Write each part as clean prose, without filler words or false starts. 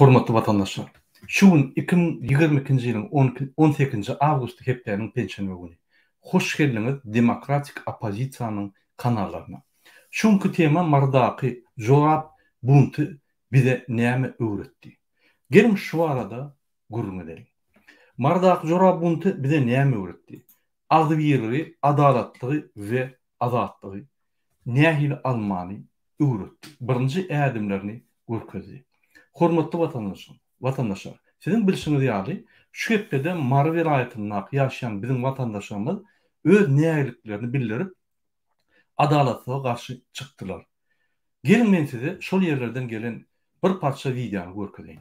Hormatly watandaşlar! Şu gün 2022-nji ýylyň on sekizinji awgusty hepdäniň penşenbe güni. Hoş geldiňiz Demokratik oppozisiýanyň kanallaryna. Şu günki tema Marydaky jorap bunty bize näme öwretdi? Geliň şu barada gürrüň edeliň. Marydaky jorap bunty bize näme öwretdi? Agzybirligi, adalatlygy we azatlygy nähili almany öwretdi, birinji ädimlerini görkezdi. Hormatly watandaşlar, siziň bilşiňiz ýaly, şu hepdede Mary welaýatyndaky ýaşaýan biziň watandaşlarymyz öz nägiliklerini bildirip, adalatsyzlyga garşy çykdylar. Geliň men size şol ýerlerden gelen bir parça wideony görkezeýin.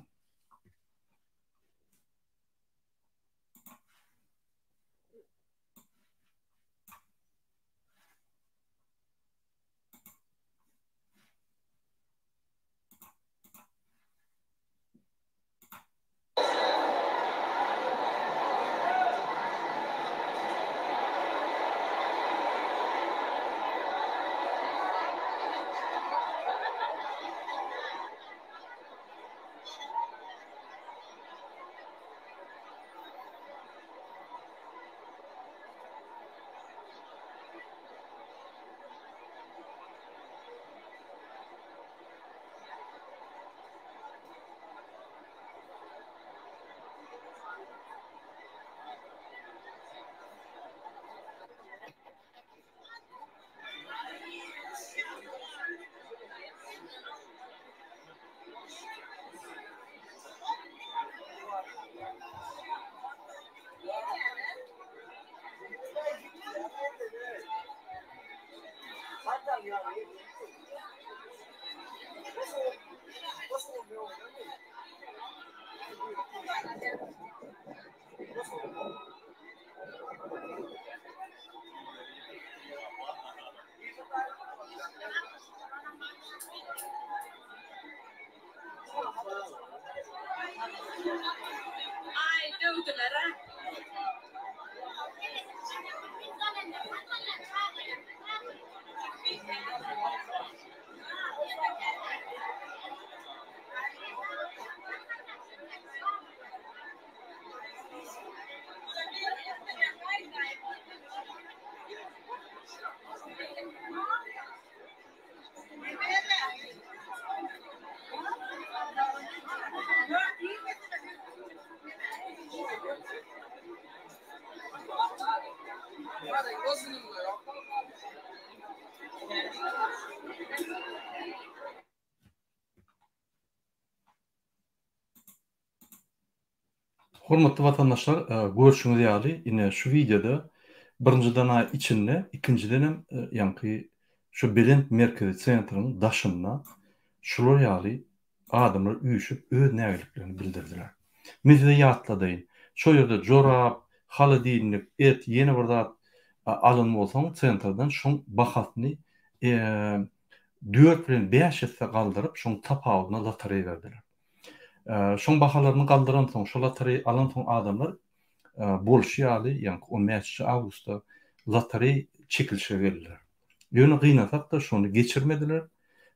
Aý döwdüler-ä. Hormatly watandaşlar, görşüňiz ýaly, ine şu wideoda birinjiden-ä içinde, ikinjidenem ýaňky şu belent merkezi sentriň daşynda şular ýaly adamlar üýşüp öz nägiliklerini bildirdiler. Men size ýatladaýyn, şo ýerde jorap, holodilnik, et, ýene bir zat alan bolsaň sentrden şoň bahasyny dört bilen bäş esse galdyryp şoň tapawudyna lotereý berdiler. Şoň bahalaryny galdyransoň, şo lotereý alansoň adamlar bolşy ýaly, ýaňky on bäşinji awgustda lotereý çekilişige geldiler. Ýöne gynansak-da şony geçirmediler.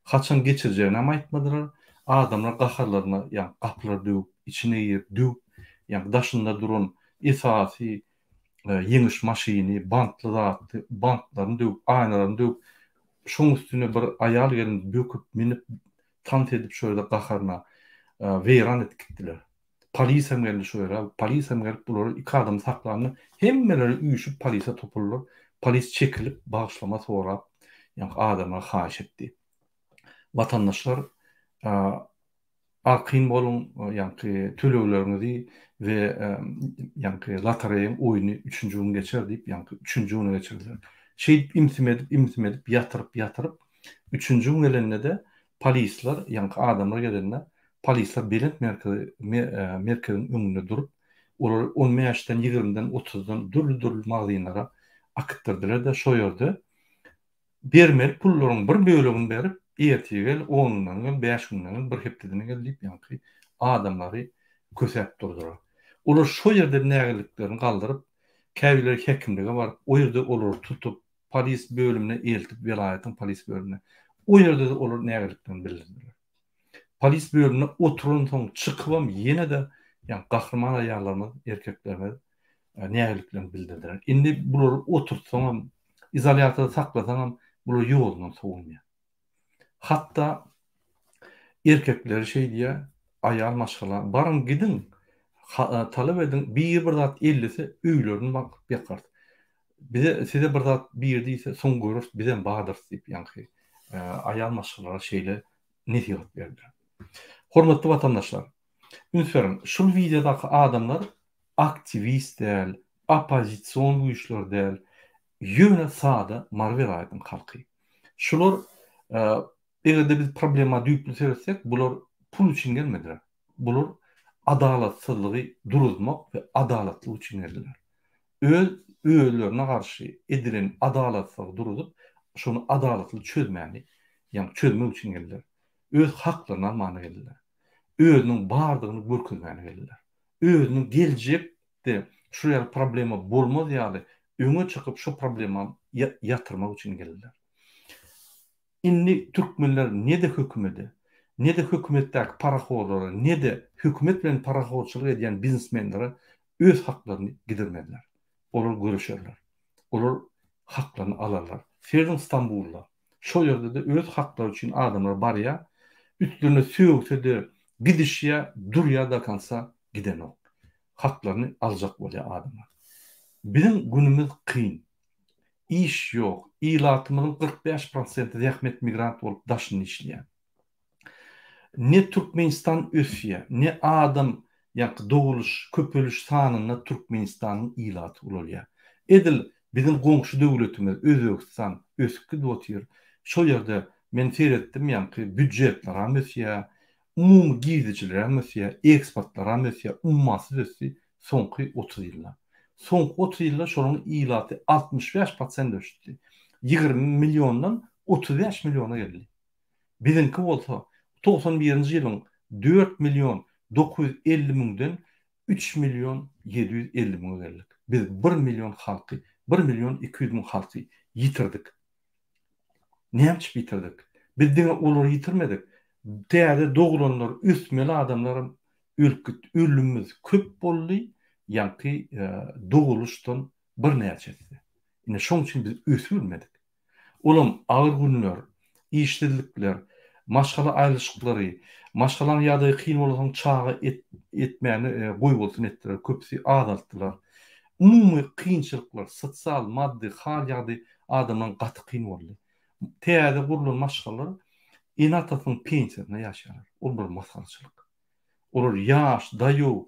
Haçan geçirjeginem aýtmadylar. Adamlar gaharlaryna ýaňky gapylary döwüp, içine girip döwüp, ýaňky daşynda duran esasy ýeňiş maşyny, bantly zatly, bantlaryny döwüp, aýnalaryny döwüp, şoň üstüne bir aýal gelin böküp münüp, tans edip şo ýerde gaharyna weýran edip gitdiler. Polisem geldi şo ýere, polisem gelip bulary iki adamy saklanda hemmeleri üýşüp polise topuldylar. Polis çekilip bagyşlama sorap ýaňky adamlara haýyş etdi. Watandaşlar arkaýyn boluň ýaňky tölegleriňizi we ýaňky lotoreýiň oýny üçünji gün geçer diýip ýaňky üçünji güne geçirdiler. Şeýdip imsim edip imsim edip ýatyryp ýatyryp üçünji gün gelende-de polisler ýaňky adamlar gelende polisler belent merkezi merkeziň öňünde durup olary on bäşden ýigrimiden otuzdan dürli dürli magazynlara akitdirdiler-de şo ýerde bermeli pullaryň bir bölegini berip, ertir gel, on günden gel, bäş günden gel, bir hepdeden gel diýip ýaňky adamlary kösäp durdular. Olar şo ýerde nägiliklerini galdyryp, käbirleri häkimlige baryp, o ýerde olary tutup, polis bölümine eltip, welaýatyň polis bölümine, o ýerde-de olar nägiliklerini bildirdiler. Polis bölüminde oturansoň çykybam ýene-de ýa gahryman aýallarymyz, erkeklerimiz nägiliklerini bildirdiler. Indi bulary oturtsaňam, izolýatorda saklasaňam bular ýolundan sowulmaýar. Hatda erkekleri şeý diýýär, aýal maşgala baryň gidiň, talap ediň, biri bir zat ellese öýlerini bakyp ýakarys. Bize size bir zat biri diýse soň göreris bizem bardyrys diýip ýaňky aýal maşgalalara şeýle nesihat berdiler. Hormatly watandaşlar, üns beriň, şul wideodaky adamlar aktiwist däl, oppozision güýçler däl, ýöne sada Mary welaýatynyň halky. Şular eger-de biz problema düýpli seretsek, bular pul üçin gelmediler. Bular adalatsyzlygy duruzmak we adalatlyk üçin geldiler. Öz özlerine garşy edilen adalatsyzlygy duruzyp, şony adalatly çözmäni, ýagny çözmek üçin geldiler. Öz haklaryny almana geldiler. Özüniň bardygyny görkezmäne geldiler. Özüniň geljekde şu ýaly problema bolmaz ýaly öňe çykyp şo problemany ýatyrmak üçin geldiler. Indi türkmenler ne-de hökümede, ne-de hökümetdäki parahorlara, ne-de hökümet bilen parahorçylyk edýän biznesmenlere öz haklaryny gidirmezler. Olar göreşerler. Olar haklaryny alarlar. Serediň Stambulda. Şol ýerde-de öz haklary üçin adamlar barýar. Üstlerine sögse-de gidişýär, durýar do konca gidenok. Haklaryny aljak bolýar adamlar. Biziň günümiz kyn. Iş ýok. Ilatymyzyň 45 prosenti zähmet migrant bolup daşynda işleýär. Ne Türkmenistan ösýär, ne adam ýaňky dogulyş, köpeliş sanynda Türkmenistanyň ilaty ulalýar. Edil biziň goňşy döwletimiz Özbegistan ösüp gidip otyr. Şol ýerde men seretdim ýaňky býudjetleram ösýär, umumy girdejilerem ösýär, eksportlaram ösýär, ummasyz ösdi soňky 30 ýylda. Soňky 30 ýylda şolaryň ilaty 65 prosent ösdi. 20 milliondan 35 milliona geldi. Biziňki bolsa 91-nji ýylyň 4 million 950 müňden 3 million 750 müňe geldik. Biz 1 million halky, 1 million 200 müň halky ýitirdik. Näme üçin ýitirdik? Biz diňe olary ýitirmedik. Täze doglanlar, ösmeli adamlaram ölüp gitdi. Ölümimiz köp boldy, ýaňky dogulyşdan birnäçe esse. Ine şoň üçin biz ösübilmedik. Olam agyr günler, işsizlikler, maşgala aýrylyşyklary, maşgalaň ýagdaýy kyn bolansoň çaga etmäni goýbolsun etdiler, köpüsi azaltdylar. Umumy kynçylyklar, sosial, maddy, hal-ýagdaý adamlaryň gaty kyn boldy. Täze gurlan maşgalalar ene-atasynyň pensiýasyna ýaşaýarlar. Ol bir masgaraçylyk. Olar ýaş, daýaw,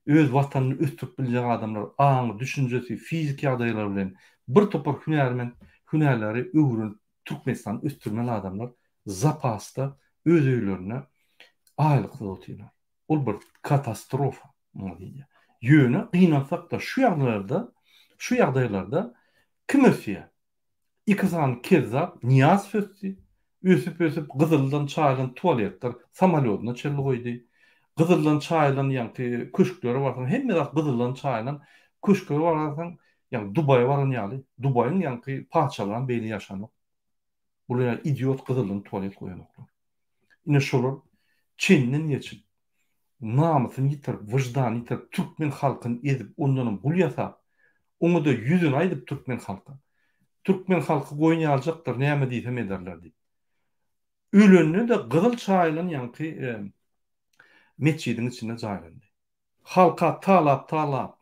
öz watanyny ösdürip biljek adamlar, aňy, düşünjesi, fiziki ýagdaýlary bilen bir topar hünärment, hünärleri öwrenip Türkmenistany ösdürmeli adamlar zapasda öz öýlerinde aýlyksyz otyrlar. Ol bir katastrofa muňa diýilýär. Ýöne gynansak-da şu ýagdaýlarda, şu ýagdaýlarda kim ösýär? Iki sany kezzap Nyýazow ösdi. Ösüp-ösüp gyzyldan çaýylan tualetler samolýodyna çenli goýdy. Gyzyldan çaýylan ýaňky köşklere barsaň hemme zat gyzyldan çaýylan köşke bararsaň ýaňky Dubaýa baran ýaly. Dubaýyň ýaňky patyşalaram beýle ýaşanok. Bular ýaly idiot gyzyldan tualet goýanoklar. Ine şolar çenden geçip, namysyny ýitirip, wyždanyny ýitirip, türkmen halkyny ezip, ondanam gul ýasap, oňa-da ýüzüni aýdyp türkmen halka. Türkmen halky goýun ýaljakdyr, näme diýsem ederler diýip. Ölende-de gyzyl çaýylan ýaňky metjidiň içinde jaýlandy. Halka talap-talap,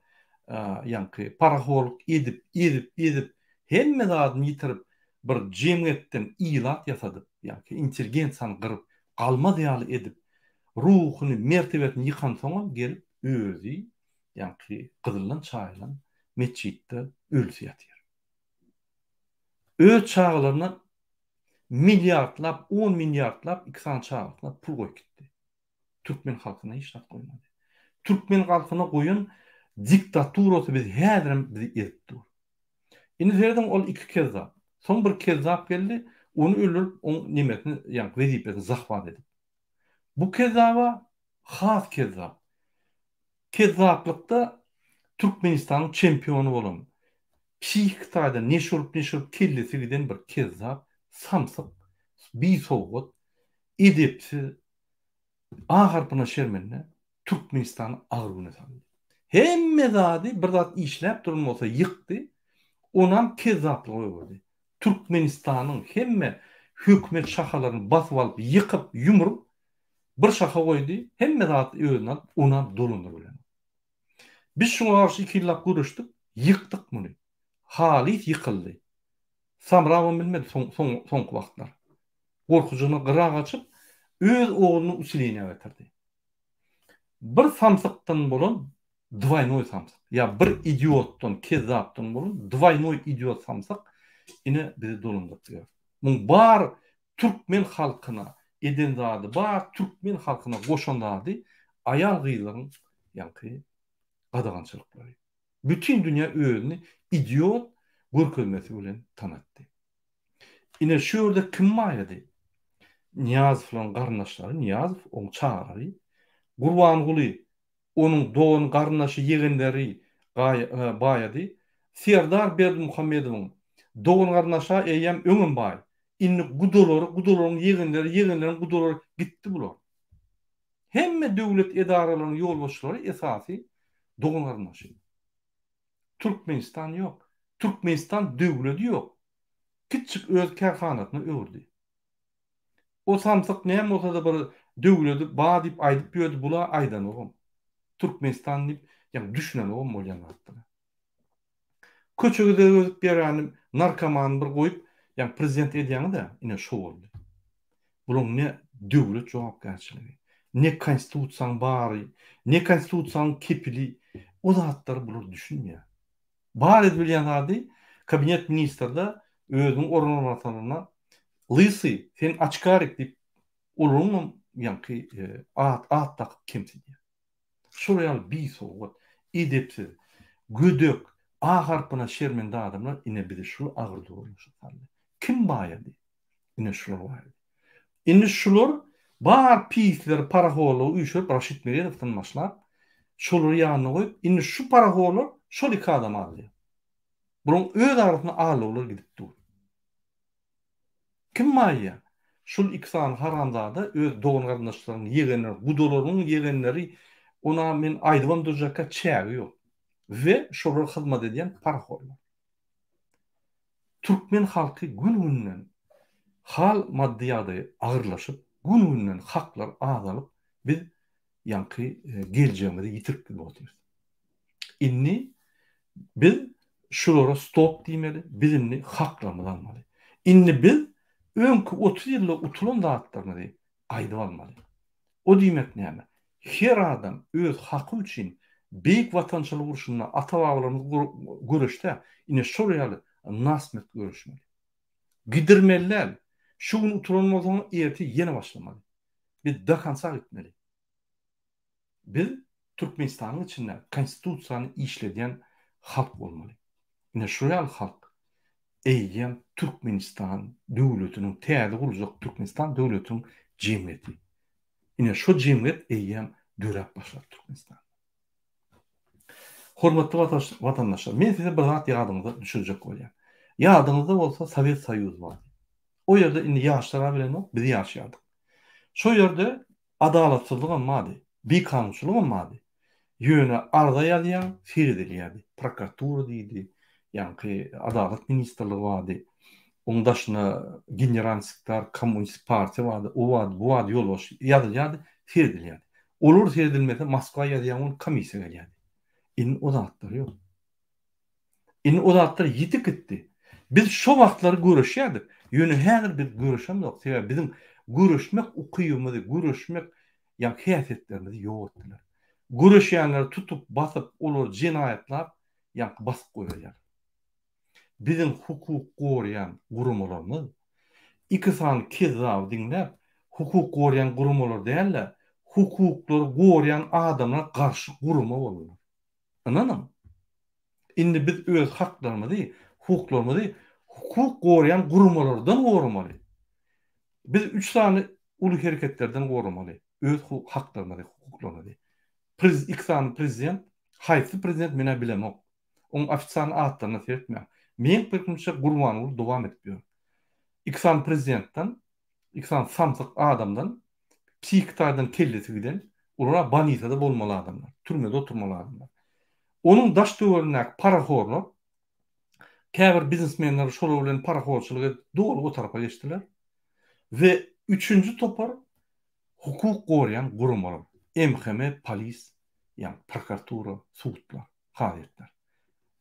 ýaňky parahorlyk edip, ezip, ezip, hemme zadyny ýitirip, bir jemgyýetden ilat ýasadyp, ýaňky intelligensiýany gyryp, galmaz ýaly edip, ruhuny, mertebesini ýykansoňam gelip özi ýaňky gyzyldan çaýylan metjitde ölüsi ýatyr. Öz çagalaryna milliardlap, on milliardlap iki sany çagasyna pul goýup gitdi. Türkmen halkyna hiç zat goýmady. Türkmen halkyna goýan diktaturasy biz häzirem bizi ezip dur. Indi serediň ol iki kezzap. Soň bir kezzap geldi, ony öldürip oň nemesini ýa wezipesini zahwat edip. Bu kezzaba has kezzap. Kezzaplykda Türkmenistanyň çempiony bolan, psihiki taýdan neşe urup neşe urup kellesi giden bir kezzap, samsyk, bisowat, edepsiz. A harpyna şermende Türkmenistany agyr güne saldy. Hemme zady bir zat işläp duran bolsa ýykdy, onam kezzaplyga öwürdi. Türkmenistanyň hemme hökümet şahalaryny basyp alyp ýykyp ýumrup bir şaha goýdy, hemme zady özüne alyp onam dolandyrybilenok. Biz şuňa garşy iki ýyllap göreşdik, ýykdyk muny. Halys ýykyldy. Samrabam bilmedi soňky wagtlar. Gorkujygyna gyra gaçyp, öz ogluny usileniýä getirdi. Bir samsykdan bolan dwaýnoý samsyk, ýa bir idiotdan, kezzapdan bolan dwaýnoý idiot samsyk ine bizi dolandyryp ýör. Muň bar türkmen halkyna eden zady, bar türkmen halkyna goşan zady aýal-gyzlaryň ýaňky gadagançylyklary. Bütin dünýä özüni idiot görkezmesi bilen tanatdy. Ine şu ýerde kim baýady? Nyýazowlaryň garyndaşlary, Nyýazow, oň çagalary, Gurbanguly, onuň dogan garyndaşy, ýegenleri baýady. Serdar Berdimuhamedowyň dogan garyndaşa eýýäm öňem baý. Indi gudalary, gudalaryň ýegenleri, ýegenleriň gudalary gitdi bular. Hemme döwlet edaralaryň ýolbaşçylary esasy dogan garyndaşy. Türkmenistan ýok. Türkmenistan döwledi ýok. Kiçjik öz kärhanasyna öwürdi. O samsyk näme bolsada bir döwledi bar diýip aýdyp ýördi bula aýdanogam. Türkmenistan diýip ýa düşünenogam bolýan zatlara. Köçe gezip ýöräni narkomany bir goýup ýa prezident edýäňiz-ä ine şo boldy. Bulaň ne döwlet jogapkärçiligi, ne konstitusiýaň bary, ne konstitusiýaň kepili o zatlara bular düşünmeýär. Bar edip bilýän zady kabinet ministrde özüniň orunbasarlaryna lysy sen açkarik diýip olaryňam ýaňky at at dakyp kemsidýär. Şolar ýaly bisowat, edepsiz, gödek, A harpyna şermende adamlar ine bizi şul agyr durmuşa saldy. Kim baýady? Ine şular baýady. Indi şular bar pisleri parahorlygy üýşürip Raşid Meredowdan başlap şolary ýanyna goýup indi şu parahorlar şol iki adamy alýar. Bularyň öz arasynda alawlar gidip dur. Kim baýýar? Şul iki sany haramzada öz dogan-garyndaşlarynyň ýegenleri, gudalarynyň ýegenleri ona men aýdybam durjakka çägi ýok. We şolara hyzmat edýän parahorlar. Türkmen halky gün-günden hal maddy ýagdaýy agyrlaşyp, gün-günden haklar azalyp biz ýaňky geljegimizi ýitirip gidip otyrys. Indi biz şulara stop diýmeli, biz indi haklarymyzy almaly. Indi biz öňki 30 ýylda utulan zatlarymyzy gaýdyp almaly. O diýmek näme? Her adam öz haky üçin Beýik Watançylyk urşunda ata-babalarymyz göreşse, ine şol ýaly nasmert göreşmeli. Gidirmeli däl. Şu gün utulan bolsaň, ertir ýene başlamaly. Biz do konca gitmeli. Biz Türkmenistanyň içinde konstitusiýany işledýän halk bolmaly. Ine şu ýaly halk eýýäm Türkmenistan döwletiniň täze guruljak Türkmenistan döwletiniň jemgyýeti. Ine şu jemgyýet eýýäm döräp başlady Türkmenistanda. Hormatly watandaşlar, men size bir zat ýadyňyza düşürjek bolýan. Ýadyňyzda bolsa Sowet Soýuzy bardy. O ýerde indi ýaşlar-a bilenok, biz ýaşaýardyk. Şo ýerde adalatsyzlygam bardy, bikanunçylygam bardy. Ýöne arza ýazýaň, seredilýärdi. Prokuratura diýdi, ýaňky Adalat ministrligi bardy. Oň daşyna generalnyý sekretar kommunistik partiýa bardy, o bardy, bu bardy, ýolbaşçy ýazylýardy, seredilýärdi. Olar seredilmese Moskwa ýazýaň ony komissiýa gelýärdi. Indi o zatlar ýok. Indi o zatlar ýitip gitdi. Biz şo wagtlary göreşýärdik. Ýöne häzir biz göreşemzok. Sebäbi biziň göreşmek ukybymyzy, göreşmek ýa häsiýetlerimizi ýok etdiler. Göreşýänleri tutup, basyp, olary jenaýatlap, ýaňky basyp goýberýärler. Biziň hukuk goraýan guramalarymyz iki sany kezzaby diňläp, hukuk goraýan guramalar däl-de, hukuklary goraýan adamlara garşy gurama boldular. Ynanyň. Indi biz öz haklarymyzy, hukuklarymyzy hukuk goraýan guramalardan goramaly. Biz üç sany uly hereketlerden goramaly öz haklarymyzy, hukuklarymyzy. Prez iki sany prezident, haýsy prezident men-ä bilemok. Oň ofitsialny atlaryna seretmäň. Meň pikirimçe Gurbanguly dowam edip ýör. Iki sany prezidentden, iki sany samsyk adamdan. Psihiki taýdan kellesi giden, olar bolnisada bolmaly adamlar, türmede oturmaly adamlar. Onuň daş-töweregindäki parahorlar, käbir biznesmenler şolar bilen parahorçylyk edip doly o tarapa geçdiler. We üçünji topar hukuk goraýan guramalar, MHM, polis, ýagny prokuratura, sudlar, kazyýetler.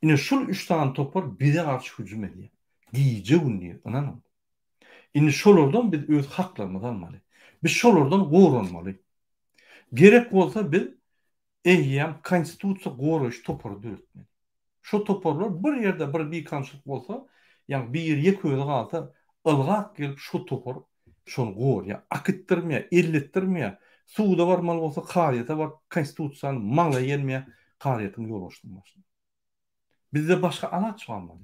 Ine şul üç sany topar bize garşy hüjüm edýär. Gije-gündiz, ynanyň. Indi şolardan biz öz haklarymyzy almaly. Biz şolardan goranmaly. Gerek bolsa biz eýýäm konstitusiýa goraýyş topary döretmeli. Şo toparlar bir ýerde bir bikanunçylyk bolsa, ýagny biri ýeke özi galsa, ylgap gelip şo topar şony gorýar, akitdirmeýär, elletdirmeýär. Suda barmaly bolsa kazyýete baryp konstitusiýany maňlaýy gelmeýär kazyýetiň ýolbaşçysynyň başyna. Bizde başga alaç galmady.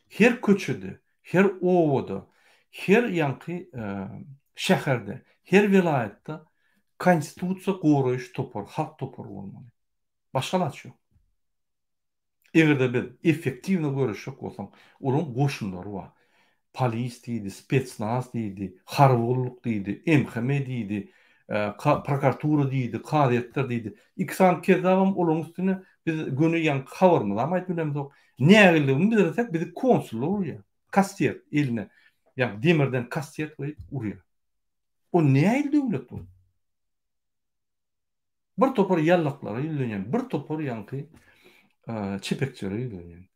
Her köçede, her obada, her ýaňky şäherde, her welaýatda konstitusiýa goraýyş topary, halk topary bolmaly. Başga alaç ýok. Eger-de biz effektiwno göreşjek bolsaň, olaryň goşunlary bar. Polis diýdi, spetsnaz diýdi, harby gulluk diýdi, MHM diýdi, prokuratura diýdi, kazyýetler diýdi. Iki sany kezzabam olaryň üstüne biz göni ýaňky habarymyzam aýdyp bilemzok. Nägileligini bildirsek bizi konsullar urýar. Kastet eline, ýagny demirden kastet goýup urýar. O nähili döwlet bu? Bir topar ýallaklara ýüzlenýän, bir topar ýaňky çepekçilere ýüzlenýän.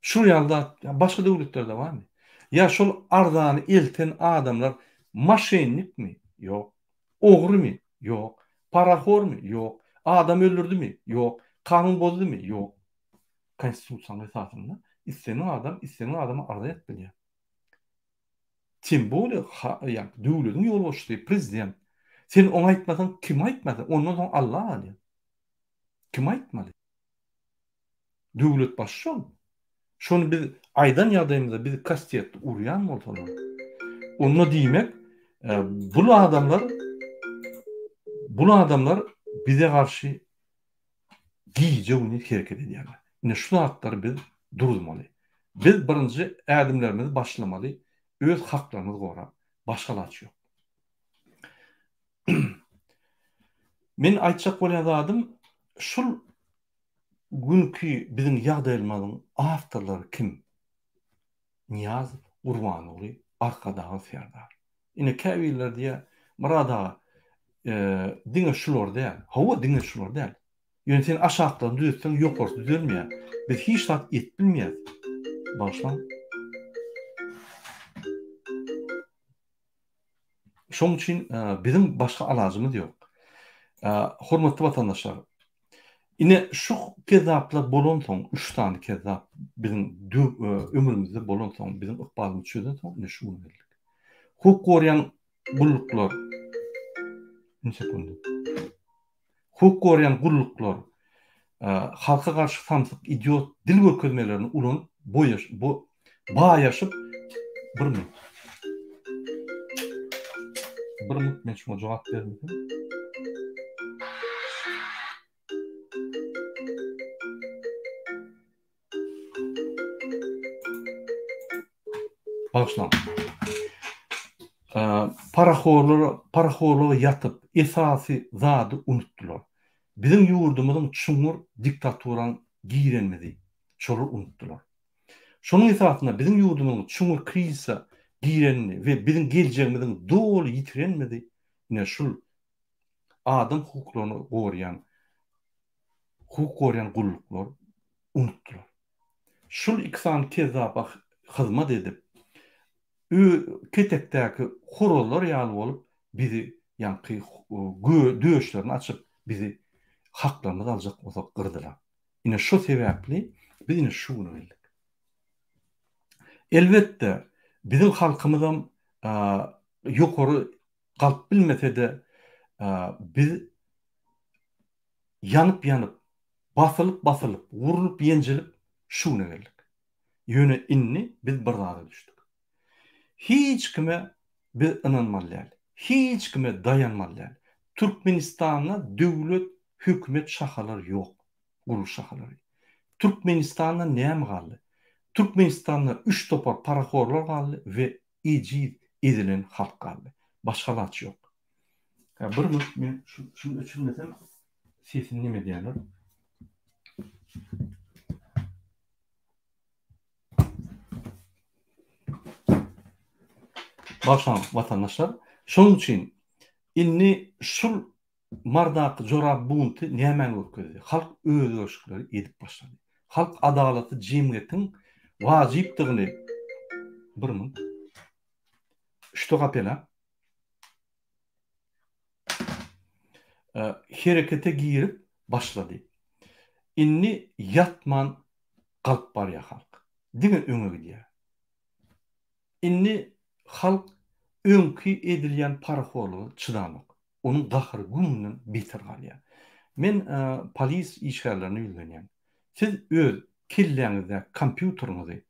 Şul ýaly zat başga döwletlerde barmy? Ýa şol arzany elten adamlar moşennikmi? Ýok. Ogrymy? Ýok. Parahormy? Ýok. Adam öldürdimi? Ýok. Kanun bozdumy? Ýok. Konstitusiýanyň esasynda islendik adam islendik adama arza edip bilýär. Tim bolýa ýa döwlediň ýolbaşçysy prezident. Sen oňa aýtmasaň kim aýtmasyn? Ondan soň Alla galýar. Kim aýtmaly? Döwlet başy şol. Şony biz aýdan ýagdaýymyzda bizi kastetli urýan bolsalar, onda diýmek bul adamlar bul adamlar bize garşy gije-gündiz hereket edýärler. Ine şu zatlary biz duruzmaly. Biz birinji ädimlerimizi başlamaly, öz haklarymyzy gorap. Başga alaç ýok. Men aýtjak bolýan zadym şul günki biziň ýagdaýlarymyzyň awtorlary kim? Nyýazow, Gurbanguly, Arkadagly Serdar. Ine käbirleri diýýär, Myrat aga, diňe şular däl. Hawa, diňe şular däl. Ýöne sen aşaklaryny düzetseň, ýokarsy düzelmeýär. Biz hiç zat edip bilmeýäris. Bagyşlaň. Şonuň üçin biziň başga alajymyz ýok. Hormatly watandaşlar, ine şu kezzaplar bolansoň, üç sany kezzap biziň ömrümizde bolansoň, biziň ykbalymyzy çözensoň, ine şu güne geldik. Hukuk goraýan gulluklar, bir sekunda. Hukuk goraýan gulluklar halka garşy samsyk idiot dil görkezmelerini ulanyp boýaş bo baýaşyp bir minut. Bir minut men şuňa jogap bermesem. Bagyşlaň. Parahorlara, parahorlyga ýatyp, esasy zady unutdylar. Biziň ýurdumyzyň çuňňur diktaturaň girenimizi şolar unutdylar. Şonuň esasynda biziň ýurdumyzyň çuňňur krizise girenini we biziň geljegimiziň doly ýitirenimizi ine şul adam hukuklaryny goraýan hukuk goraýan gulluklar unutdylar. Şul iki sany kezzaba hyzmat edip, ö ketekdäki horazlar ýaly bolup bizi ýaňky gö döşlerini açyp bizi haklarymyzy aljak bolsak gyrdylar. Ine şo sebäpli biz ine şu güne geldik. Elbetde biziň halkymyzam ýokary galyp bilmese-de biz ýanyp-ýanyp, basylyp-basylyp, wurlup-ýenjilip şu güne geldik. Ýöne indi biz bir zada düşdük. Hiç kime biz ynanmaly däl. Hiç kime daýanmaly däl. Türkmenistanda döwlet, hökümet şahalary ýok. Gurluş şahalary. Türkmenistanda näme galdy? Türkmenistanda üç topar parahorlar galdy we ejiz, ezilen halk galdy. Başga alaç ýok. Bir minut men şuny öçürmesem sesini neme edýärler. Bagyşlaň watandaşlar. Şonuň üçin indi şul Mardaky jorap bunty nämäni görkezdi? Halk özgerişikleri edip başlady. Halk adalatly jemgyýetiň wajypdygyny bir minut. Şto gapela. Herekete girip başlady. Indi ýatman galyp barýar halk. Diňe öňe gidýär. Indi halk öňki edilýän parahorluga çydanok. Onuň gahary gün-günden beter galýar. Men polis işgärlerine ýüzlenýän. Siz öz kelläňizdäki kompýuteriňizi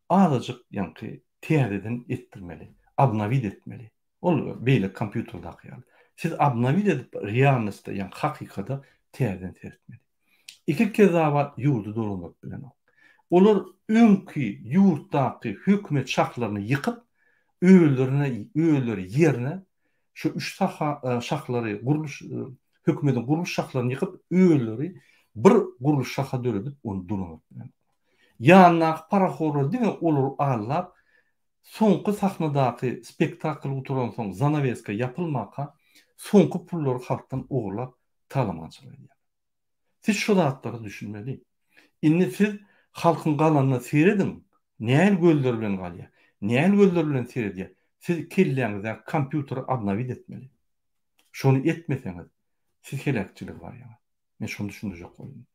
azajyk ýaňky täzeden etdirmeli, obnowit etmeli. Ol beýleki kompýuterdaky ýaly. Siz obnowit edip realnostda, ýagny hakykada täzeden seretmeli. Iki kezzaba ýurdy dolandyryp bilenok. Olar öňki ýurtdaky hökümet şahlaryny ýykyp, özlerine özleri ýerine şu üç saha şahlary gurluş hökümediň gurluş şahlaryny ýykyp, özleri bir gurluş şaha döredip ony dolandyryp bilenok. Ýanyndaky parahorlar diňe olary aldap, soňky sahnadaky spektakl gutaransoň zanaweska ýapylmaka soňky pullary halkdan ogurlap talamançylyk edýärler. Siz şu zatlara düşünmeli. Indi siz halkyň galanyna serediň, näl gözleri bilen galýar, näl gözleri bilen seredýär. Siz kelläňizdäki kompýuteri obnowit etmeli. Şony etmeseňiz, siz heläkçilige barýaňyz. Men şony düşündirjek boldum.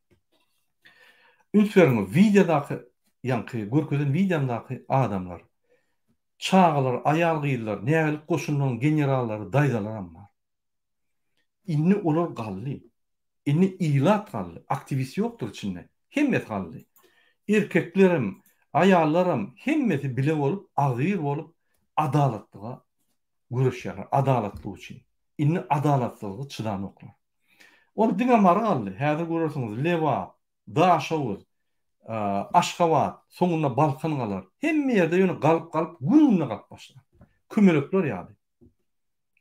Üns beriň, wideodaky, ýaňky görkezen wideomdaky adamlar, çagalar, aýal-gyzlar, nägilik goşunlaryň generallary, daýzalaram bar. Indi olar galdy. Indi ilat galdy. Aktiwist ýokdur içinde. Hemmesi galdy. Erkeklerem, aýallaram hemmesi bile bolup, agzybir bolup adalatlyga göreşýärler. Adalatlyk üçin. Indi adalatsyzlyga çydanoklar. Ol diňe Mary galdy. Häzir görersiňiz Lebap, Daşoguz, Aşgabat, soňunda Balkan galar. Hemme ýerde ýöne galyp-galyp gün-günde galyp başlar. Kümelekler ýaly.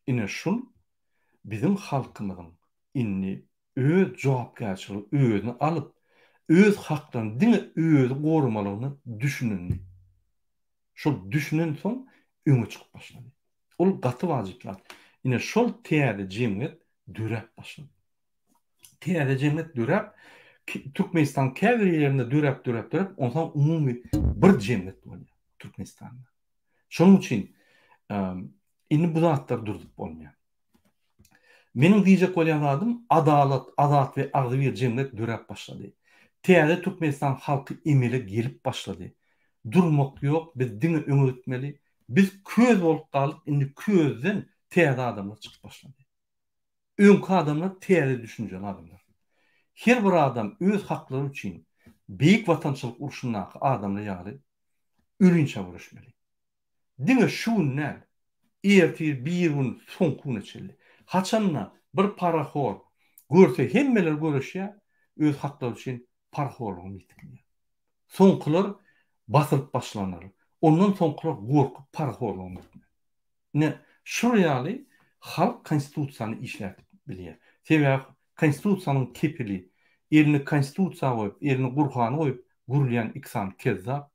Ine şul biziň halkymyzyň indi öz jogapkärçiligi özüne alyp, öz haklaryny diňe özi goramalygyna düşünendi. Şol düşünensoň öňe çykyp başlady. Ol gaty wajyp zat. Ine şol täze jemgyýet döräp başlady. Täze jemgyýet döräp, Türkmenistanyň käbir ýerlerinde döräp döräp döräp, onsoň umumy bir jemgyýet bolýar Türkmenistanda. Şonuň üçin indi bu zatlary durzup bolmaýar. Meniň diýjek bolýan zadym adalat, azat we agzybir jemgyýet döräp başlady. Täze Türkmenistan halky emele gelip başlady. Durmak ýok, biz diňe öňe gitmeli. Biz köz bolup galdyk, indi közden täze adamlar çykyp başlady. Öňki adamlar täze düşünjeli adamlar. Her bir adam öz haklary üçin Beýik Watançylyk urşundaky adamlar ýaly ölinçä göreşmeli. Diňe şu gün däl, ertir, birigün, soňky güne çenli. Haçanda bir parahor görse hemmeler göreşýär, öz haklary üçin parahorlugam ýitirilýär. Soňkular basylyp başlanar. Ondan soňkular gorkup parahorlugam etmez. Ine, şul ýaly halk konstitusiýany işlätip bilýär. Sebäbi konstitusiýanyň kepili, elini konstitusiýa goýup, elini Gurhana goýup gürleýän iki sany kezzap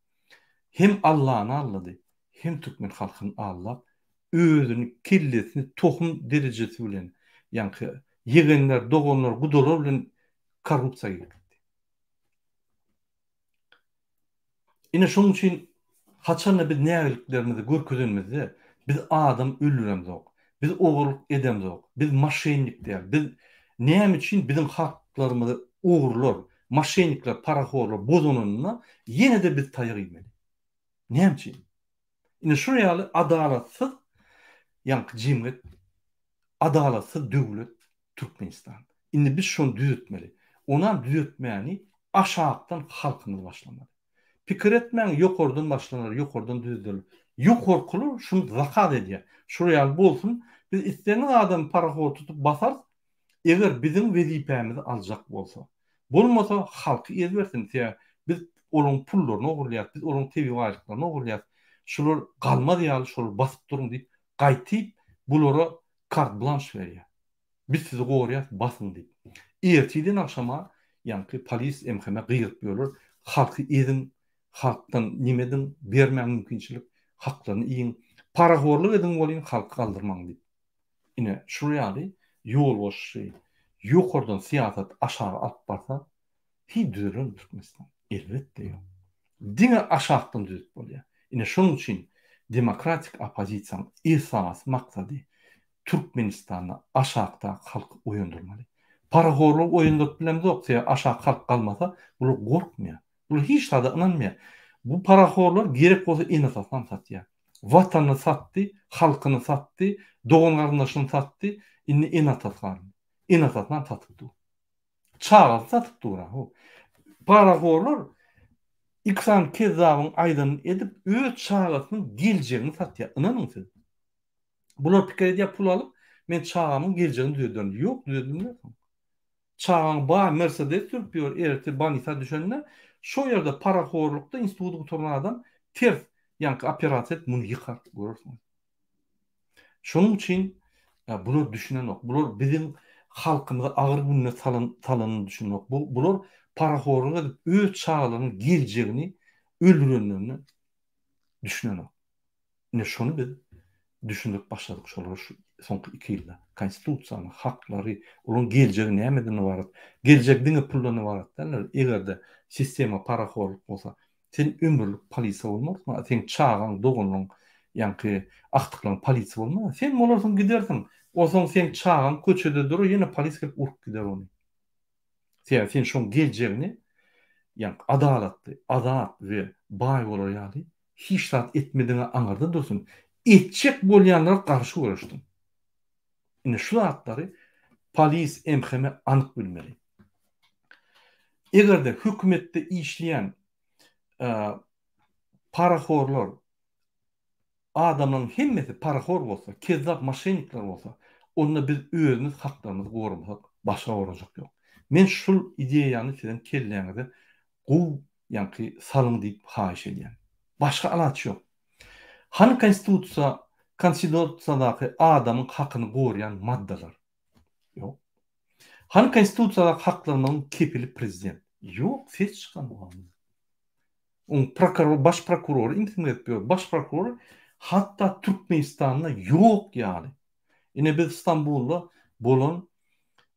hem Allany aldady, hem türkmen halkyny aldap, özüni, kellesini tohum derejesi bilen, ýaňky ýegenler, doganlar, gudalar bilen korrupsiýa girip gitdi. Ine şonuň üçin haçanda biz nägiliklerimizi görkezenimizde biz adam öldüremzok, biz ogurlyk edemzok, biz moşennik däl, biz näme üçin biziň haklarymyzy ogrular, moşennikler, parahorlar bozanynda ýene-de biz taýak iýmeli? Näme üçin? Ine şular ýaly adalatsyz ýaňky jemgyýet, adalatsyz döwlet Türkmenistan. Indi biz şony düzetmeli. Onam düzetmäni aşakdan halkymyz başlamaly. Pikir etmäň ýokardan başlanar, ýokardan düzediler. Ýokarkylar şuny zakaz edýär. Şular ýaly bolsun, biz islendik adamy parahor tutup basarys, eger biziň wezipämizi aljak bolsa. Bolmasa halky ezbersin, sebäbi biz olaryň pullaryny ogurlaýarys, biz olaryň tebigy baýlyklaryny ogurlaýarys. Şular galmaz ýaly şolary basyp duruň diýip gaýtyp bulara kart blanş berýär. Biz sizi gorýas, basyň diýip. Ertirden agşama ýaňky polis MHM gygyryp ýörler, halky eziň, halkdan neme ediň, bermäň mümkinçilik, haklaryny iýiň, parahorlyk ediň welin halky galdyrmaň diýip. Ine, şul ýaly ýolbaşçy ýokardan syýasat aşaga alyp barsa, hiý düzelermi Türkmenistan? Elbetde ýok. Diňe aşakdan düzüp bolýar. Ine şonuň üçin demokratik oppozisiýanyň esasy maksady Türkmenistanda aşakdaky halky oýandyrmaly. Parahorlygy oýandyryp bilemzok, sebäbi aşak halk galmasa bular gorkmaýar. Bular hiç zada ynanmaýar. Bu parahorlar gerek bolsa ene-atasynam satýar. Watanyny satdy, halkyny satdy, dogan-garyndaşyny satdy, indi ene-atasy galdy. Ene-atasynam satyp dur. Çagasy satyp dur a. Parahorlar iki sany kezzabyň aýdanyny edip öz çagasynyň geljegini satýar. Ynanyň siz. Bular pikir edýär pul alyp men çagamyň geljegini düzederin. Ýok düzedilmez. Çagaň baý Mercedes sürüp ýör ertir bolnisa düşende şo ýerde parahorlukda instituty gutaran adam ters ýaňky operasiýa edip muny ýykar görersiňiz. Şonuň üçin bular düşünenok. Bular biziň halkymyzy agyr gününe salan salanyny düşünenok. Bu bular parahorluk edip öz çagalarynyň geljegini öldürenlerine düşünenok. Ine şony biz düşündirip başladyk şolara şu soňky iki ýylda. Konstitusiýany, haklary, olaryň geljegi nämeden ybarat? Geljek diňe puldan ybarat däldir. Eger-de sistema parahorluk bolsa, Sen ömürlik polisiýa bolmarsyň, a seň çagaň, doganyň, ýaňky agtyklaryň polisiýa bolmaz. Sen bolarsyň gidersiň. Onsoň seň çagaň köçede durar, ýene polis gelip urup gider ony. Sebäbi sen şoň geljegini ýaňky adalatly, azat we baý bolar ýaly hiç zat etmediňä aňyrda dursun, etjek bolýanlara garşy göreşdiň. Ine şu zatlary polis, MHM anyk bilmeli. Eger-de hökümetde işleýän parahorlar, adamlaryň hemmesi parahor bolsa, kezzap moşennikler bolsa, onda biz özümiz haklarymyzy goramasak, başga gorajak ýok. Men şul ideýany siziň kelläňize gowy ýaňky salyň diýip haýyş edýän. Başga alaç ýok. Hany konstitusiýa, konstitusiýadaky adamyň hakyny gorýan maddalar? Ýok. Hany konstitusiýadaky haklarymyzyň kepili prezident? Ýok, ses çykanok onda. Oň prokuror, baş prokurory imsim gezip ýör. Baş prokuror hatda Türkmenistanda ýok ýaly. Ine biz Stambulda bolan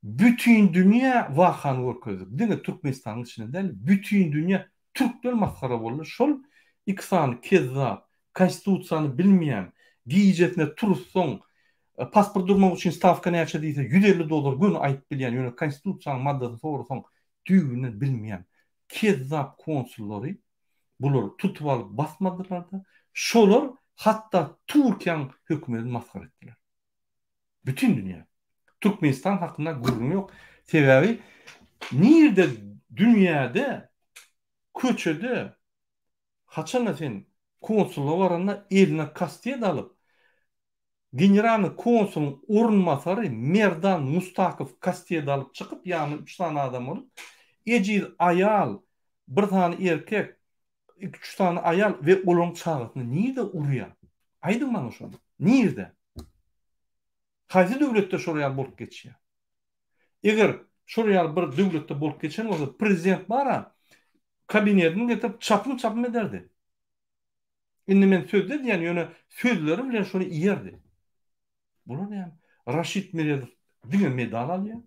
bütin dünýä wakany görkezdik. Diňe Türkmenistanyň içinde däl, bütin dünýä türkler masgara boldy. Şol iki sany kezzap, konstitusiýany bilmeýän, gijesine turuzsaň, pasport durmak üçin stawka näçe diýse 150 dollar göni aýdyp bilýän, ýöne konstitusiýanyň maddasyny sorasaň düýbünden bilmeýän kezzap konsullary bulary tutup alyp basmadylar-da, şolar hatda Türkiýäň hökümetini masgara etdiler. Bütin dünýä. Türkmenistan hakynda gürrüň ýok. Sebäbi nirde dünýäde köçede haçanda sen konsulyga baranda eline kastet alyp Generalnyý konsulyň orunbasary Merdan Mustakow kastedi alyp çykyp, ýanynda üç sany adam bolup, ejiz aýal, bir sany erkek, iki-üç sany aýal we olaryň çagasyny nirde urýar? Aýdyň maňa şony. Nirde? Haýsy döwletde şol ýaly bolup geçýär? Eger şol ýaly bir döwletde bolup geçen bolsa, prezident bar-a, kabinetini getirip çapym-çapym ederdi. Indi men sözde diýýän, ýöne sözleri bilen şony iýerdi. Bular näme? Raşid Meredow diňe medal alýar.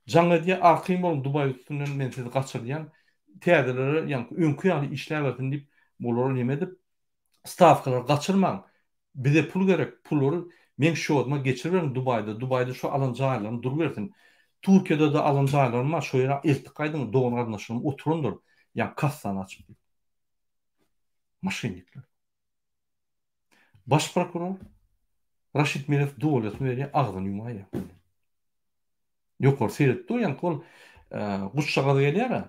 Jaň edýär, arkaýyn boluň Dubaý üstünden men sizi gaçyrýan. Täzelere ýaňky öňki ýaly işläbersin diýip, bulara neme edip, stawkalary gaçyrmaň. Bize pul gerek, pullary meň şýodyma geçiriberiň Dubaýda, Dubaýda şu alan jaýlarym durubersin. Türkiýede-de alan jaýlarym bar, şo ýere eltip gaýdyň, dogan-garyndaşlarym oturandyr, ýaňky kassany açyp diýip. Moşennikler. Baş prokuror Raşid Meredow dolýasyny berýär, agzyny ýumaýýar. Ýokary seredip dur, ýaňky ol guşjagaz gelýär-ä.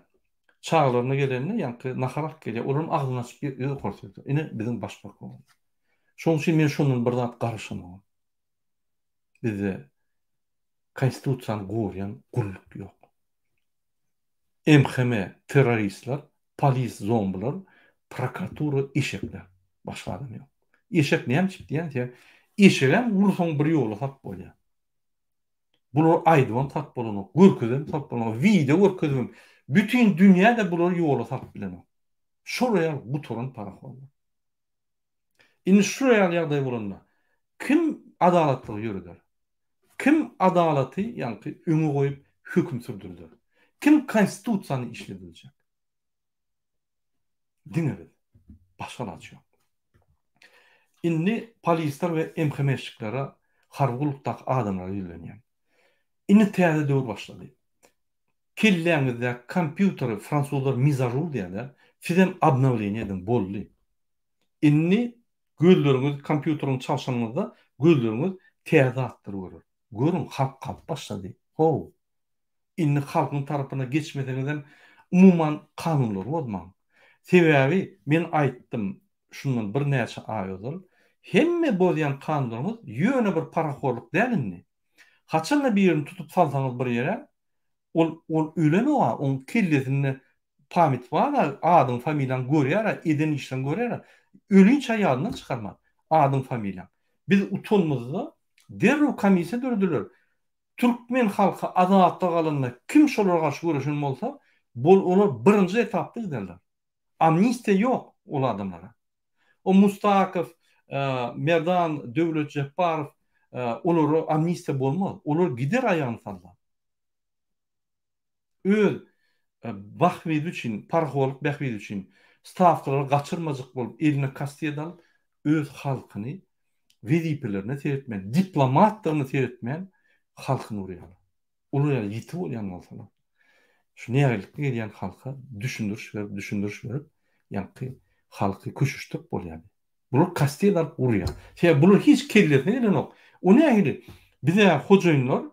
Çagalaryna gelende ýaňky nahar alyp gelýär. Olaryň agzyny açyp ýokary seredip. Ine biziň baş prokurorymyz. Şonuň üçin men şondan bir zat garaşamok. Bizde konstitusiýany gorýan gulluk ýok. MHM terroristler, polis zombiler, prokuratura eşekler. Başga adam ýok. Eşek näme üçin diýýän sen? Eşegem ursaň bir ýola salyp bolýar. Bulary aýdybam salyp bolanok, görkezibem salyp bolanok, wideo görkezibem. Bütin dünýä-de bulary ýola salyp bilenok. Şol ýaly gutaran parahorlar. Indi şu ýaly ýagdaý bolanda kim adalatlygy ýöreder? Kim adalaty ýaňky öňe goýup höküm sürdürder? Kim konstitusiýany işlediljek? Diňe biz. Başga alaç ýok. Indi polisler we MHM-şiklere harby gullukdaky adamlara ýüzlenýän. Indi täze döwür başlady. Kelläňizdäki kompýuteri fransuzlar mizažur diýýärler, sizem obnowleniýe ediň, boldy. Indi gözleriňiz kompýuteriňi çalşanyňyzda gözleriňiz täze zatlary görer. Görüň halk galyp başlady. How. Indi halkyň tarapyna geçmeseňizem umuman kanunlary bozmaň. Sebäbi men aýtdym şundan birnäçe aý ozal, hemme bozýan kanunlaryňyz ýöne bir parahorluk däl indi. Haçanda birini tutup salsaňyz bir ýere, ol ol ölenog-a, oň kellesinde pamyt bar-a, adyň, familiýaň görýär-ä, eden işleň görýär-ä. Ölinçä ýadyndan çykarman, adyň, familiýaň. Biz utanymyzda derrew komissiýa dörediler. Türkmen halky azatlyk alanda kim şolara garşy göreşen bolsa, bol olar birinji etapda giderler. Amnistiýa ýok ol adamlara. O Mustakow, Merdan Döwlet Jepbarow olara amnistiýa bolmaz. Olar gider aýagyny sallap. Öz bahbidi üçin, parahorlyk bähbidi üçin stawkalary gaçyrmajyk bolup eline kastet alyp öz halkyny wezipelerine seretmän, diplomatdygyna seretmän halkyny urýarlar. Olar ýaly ýiti bolýan bolsalar, şu nägilelikli gelýän halka düşündiriş berip, düşündiriş berip, ýaňky halky köşeşdirip bolýardy. Bular kastet alyp urýar. Sebäbi bular hiç kellesine gelenok. O nähili? Bize hojaýynlar,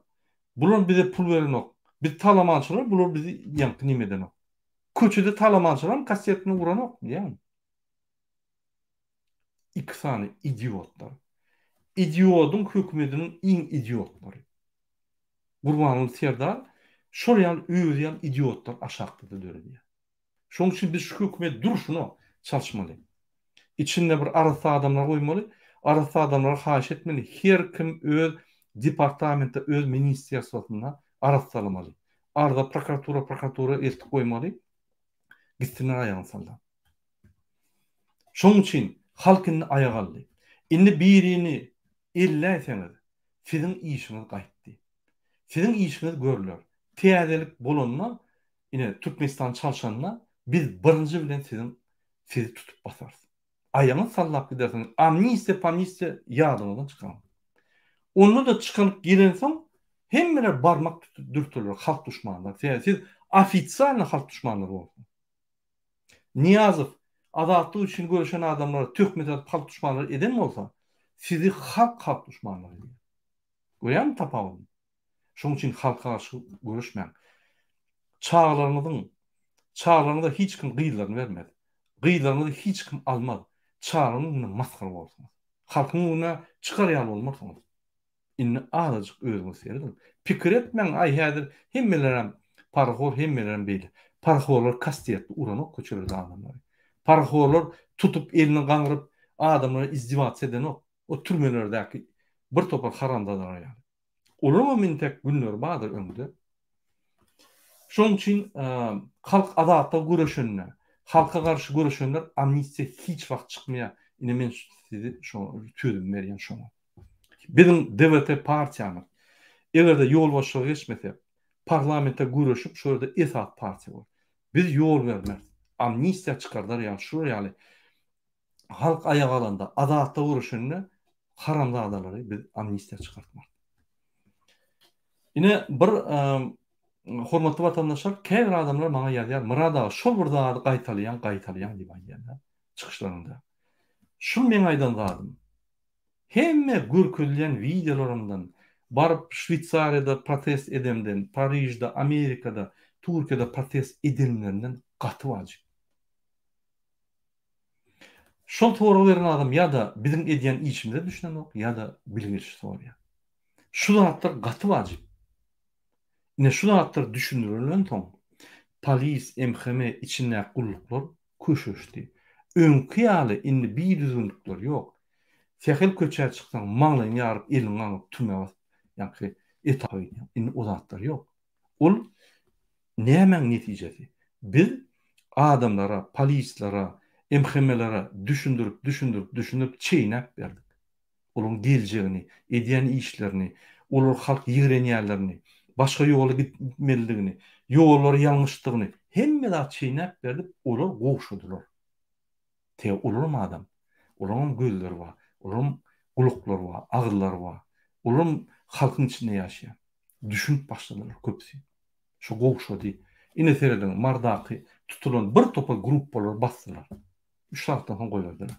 bular bize pul berenok. Biz talamançylar, bular bizi ýaňky neme edenok. Köçede talamançylaram kastetini uranok, bilýäňmi? Iki sany idiotlar. Idiodyň hökümediniň iň idiotlary. Gurbanguly Serdar şol ýaly özi ýaly idiotlar aşakda-da döredýär. Şonuň üçin biz şu hökümet durşuna çalyşmaly. Içinde bir arassa adamlar goýmaly. Arassa adamlara haýyş etmeli. Her kim öz departamentde, öz ministrstwosynda arassalamaly. Arza prokuratura, prokuratura eltip goýmaly. Gitsinler aýagyny sallap. Şonuň üçin halk indi aýak aldy. Indi birini elläýseňiz, siziň işiňiz gaýtdy. Siziň işiňiz görler. Täzelik bolanda, ine, Türkmenistan çalşanda biz birinji bilen siziň sizi tutup basarys. Aýagyňyzy sallap gidersiňiz. Amnistiýa, pamnistiýa ýadyňyzdan çykaryň. Onda-da çykylyp gelensoň hemmeler barmak dürterler, halk duşmanlary. Sebäbi siz ofitsialno halk duşmanlary bolupsyňyz. Nyýazow azatlyk üçin göreşen adamlara töhmet atyp halk duşmanlary eden bolsa, sizi halk halk duşmanlary edýär. Görýäňmi tapawudyny? Şonuň üçin halka garşy göreşmäň. Çagalaryňyzyň çagalaryňyza hiç kim gyzlaryny bermez. Gyzlaryňyzy hiç kim almaz. Çagalaryň öňünde masgara bolarsyňyz. Halkyň öňüne çykar ýaly bolmarsyňyz. Indi azajyk özüňiz serediň. Pikir etmäň, aý häzir hemmelerem parahor, hemmelerem beýle. Parahorlar kastetli uranok köçelerde adamlary. Parahorlar tutup elini gaňryp adamlara izdiwatsa edenok. O türmelerdäki bir topar haramzadalar ýaly. Olaryňam entek günleri bardyr öňde. Şonuň üçin halk azatlyga göreşende, halka garşy göreşenler amnistiýa hiç wagt çykmaýar. Ine men sizi şo sözümi berýän şoňa. Biziň DWT partiýamyz eger-de ýolbaşçylyga geçmese, parlamente göreşip şo ýerde esasy partiýa bolar. Biz ýol bermeris. Amnistiýa çykardar ýaly şular ýaly halk aýaga galanda, azatlyga göreşende haramzadalary biz amnistiýa çykartmarys. Ine bir hormatly watandaşlar käbir adamlar maňa ýazýar, Myrat aga şol bir zady gaýtalaýaň, gaýtalaýaň diýip aýdýarlar çykyşlarynda. Şul meň aýdan zadym. Hemme görkezilýän wideolarymdan, baryp Şweýsariýada protest edemden, Parižde, Amerikada, Türkiýede protest edenlerimden gaty wajyp. Şol soragy beren adam ýa-da biziň edýän işimize düşünenok, ýa-da bilgeşli soraýar. Şu zatlar gaty wajyp. Ine şu zatlar düşündirilensoň, polis, MHM içindäki gulluklar köşeşdi. Öňki ýaly indi bidüzgünlikler ýok. Sähel köçä çyksaň, maňlaýyňy ýaryp, eliňi gaňryp, türmä basyp, ýaňky Etapa gidýäň. Indi o zatlar ýok. Ol nämäň netijesi? Biz adamlara, polislere, MHM-lere düşündirip, düşündirip, düşündirip çeýnäp berdik. Olaryň geljegini, edýän işlerini, olary halk ýigrenýänlerini, başga ýola gitmelidigini, ýollary ýalňyşdygyny, hemme zat çeýnäp berdik, olar gowşadylar. Sebäbi olaram adam. Olaryňam gözleri bar, olaryň gulaklary bar, agyzlary bar. Olaram halkyň içinde ýaşaýar. Düşünip başladylar köpüsi. Şu gowşady. Ine serediň, Mardaky tutulan bir topar gruppalary basdylar. Üç sagatdan soň goýberdiler.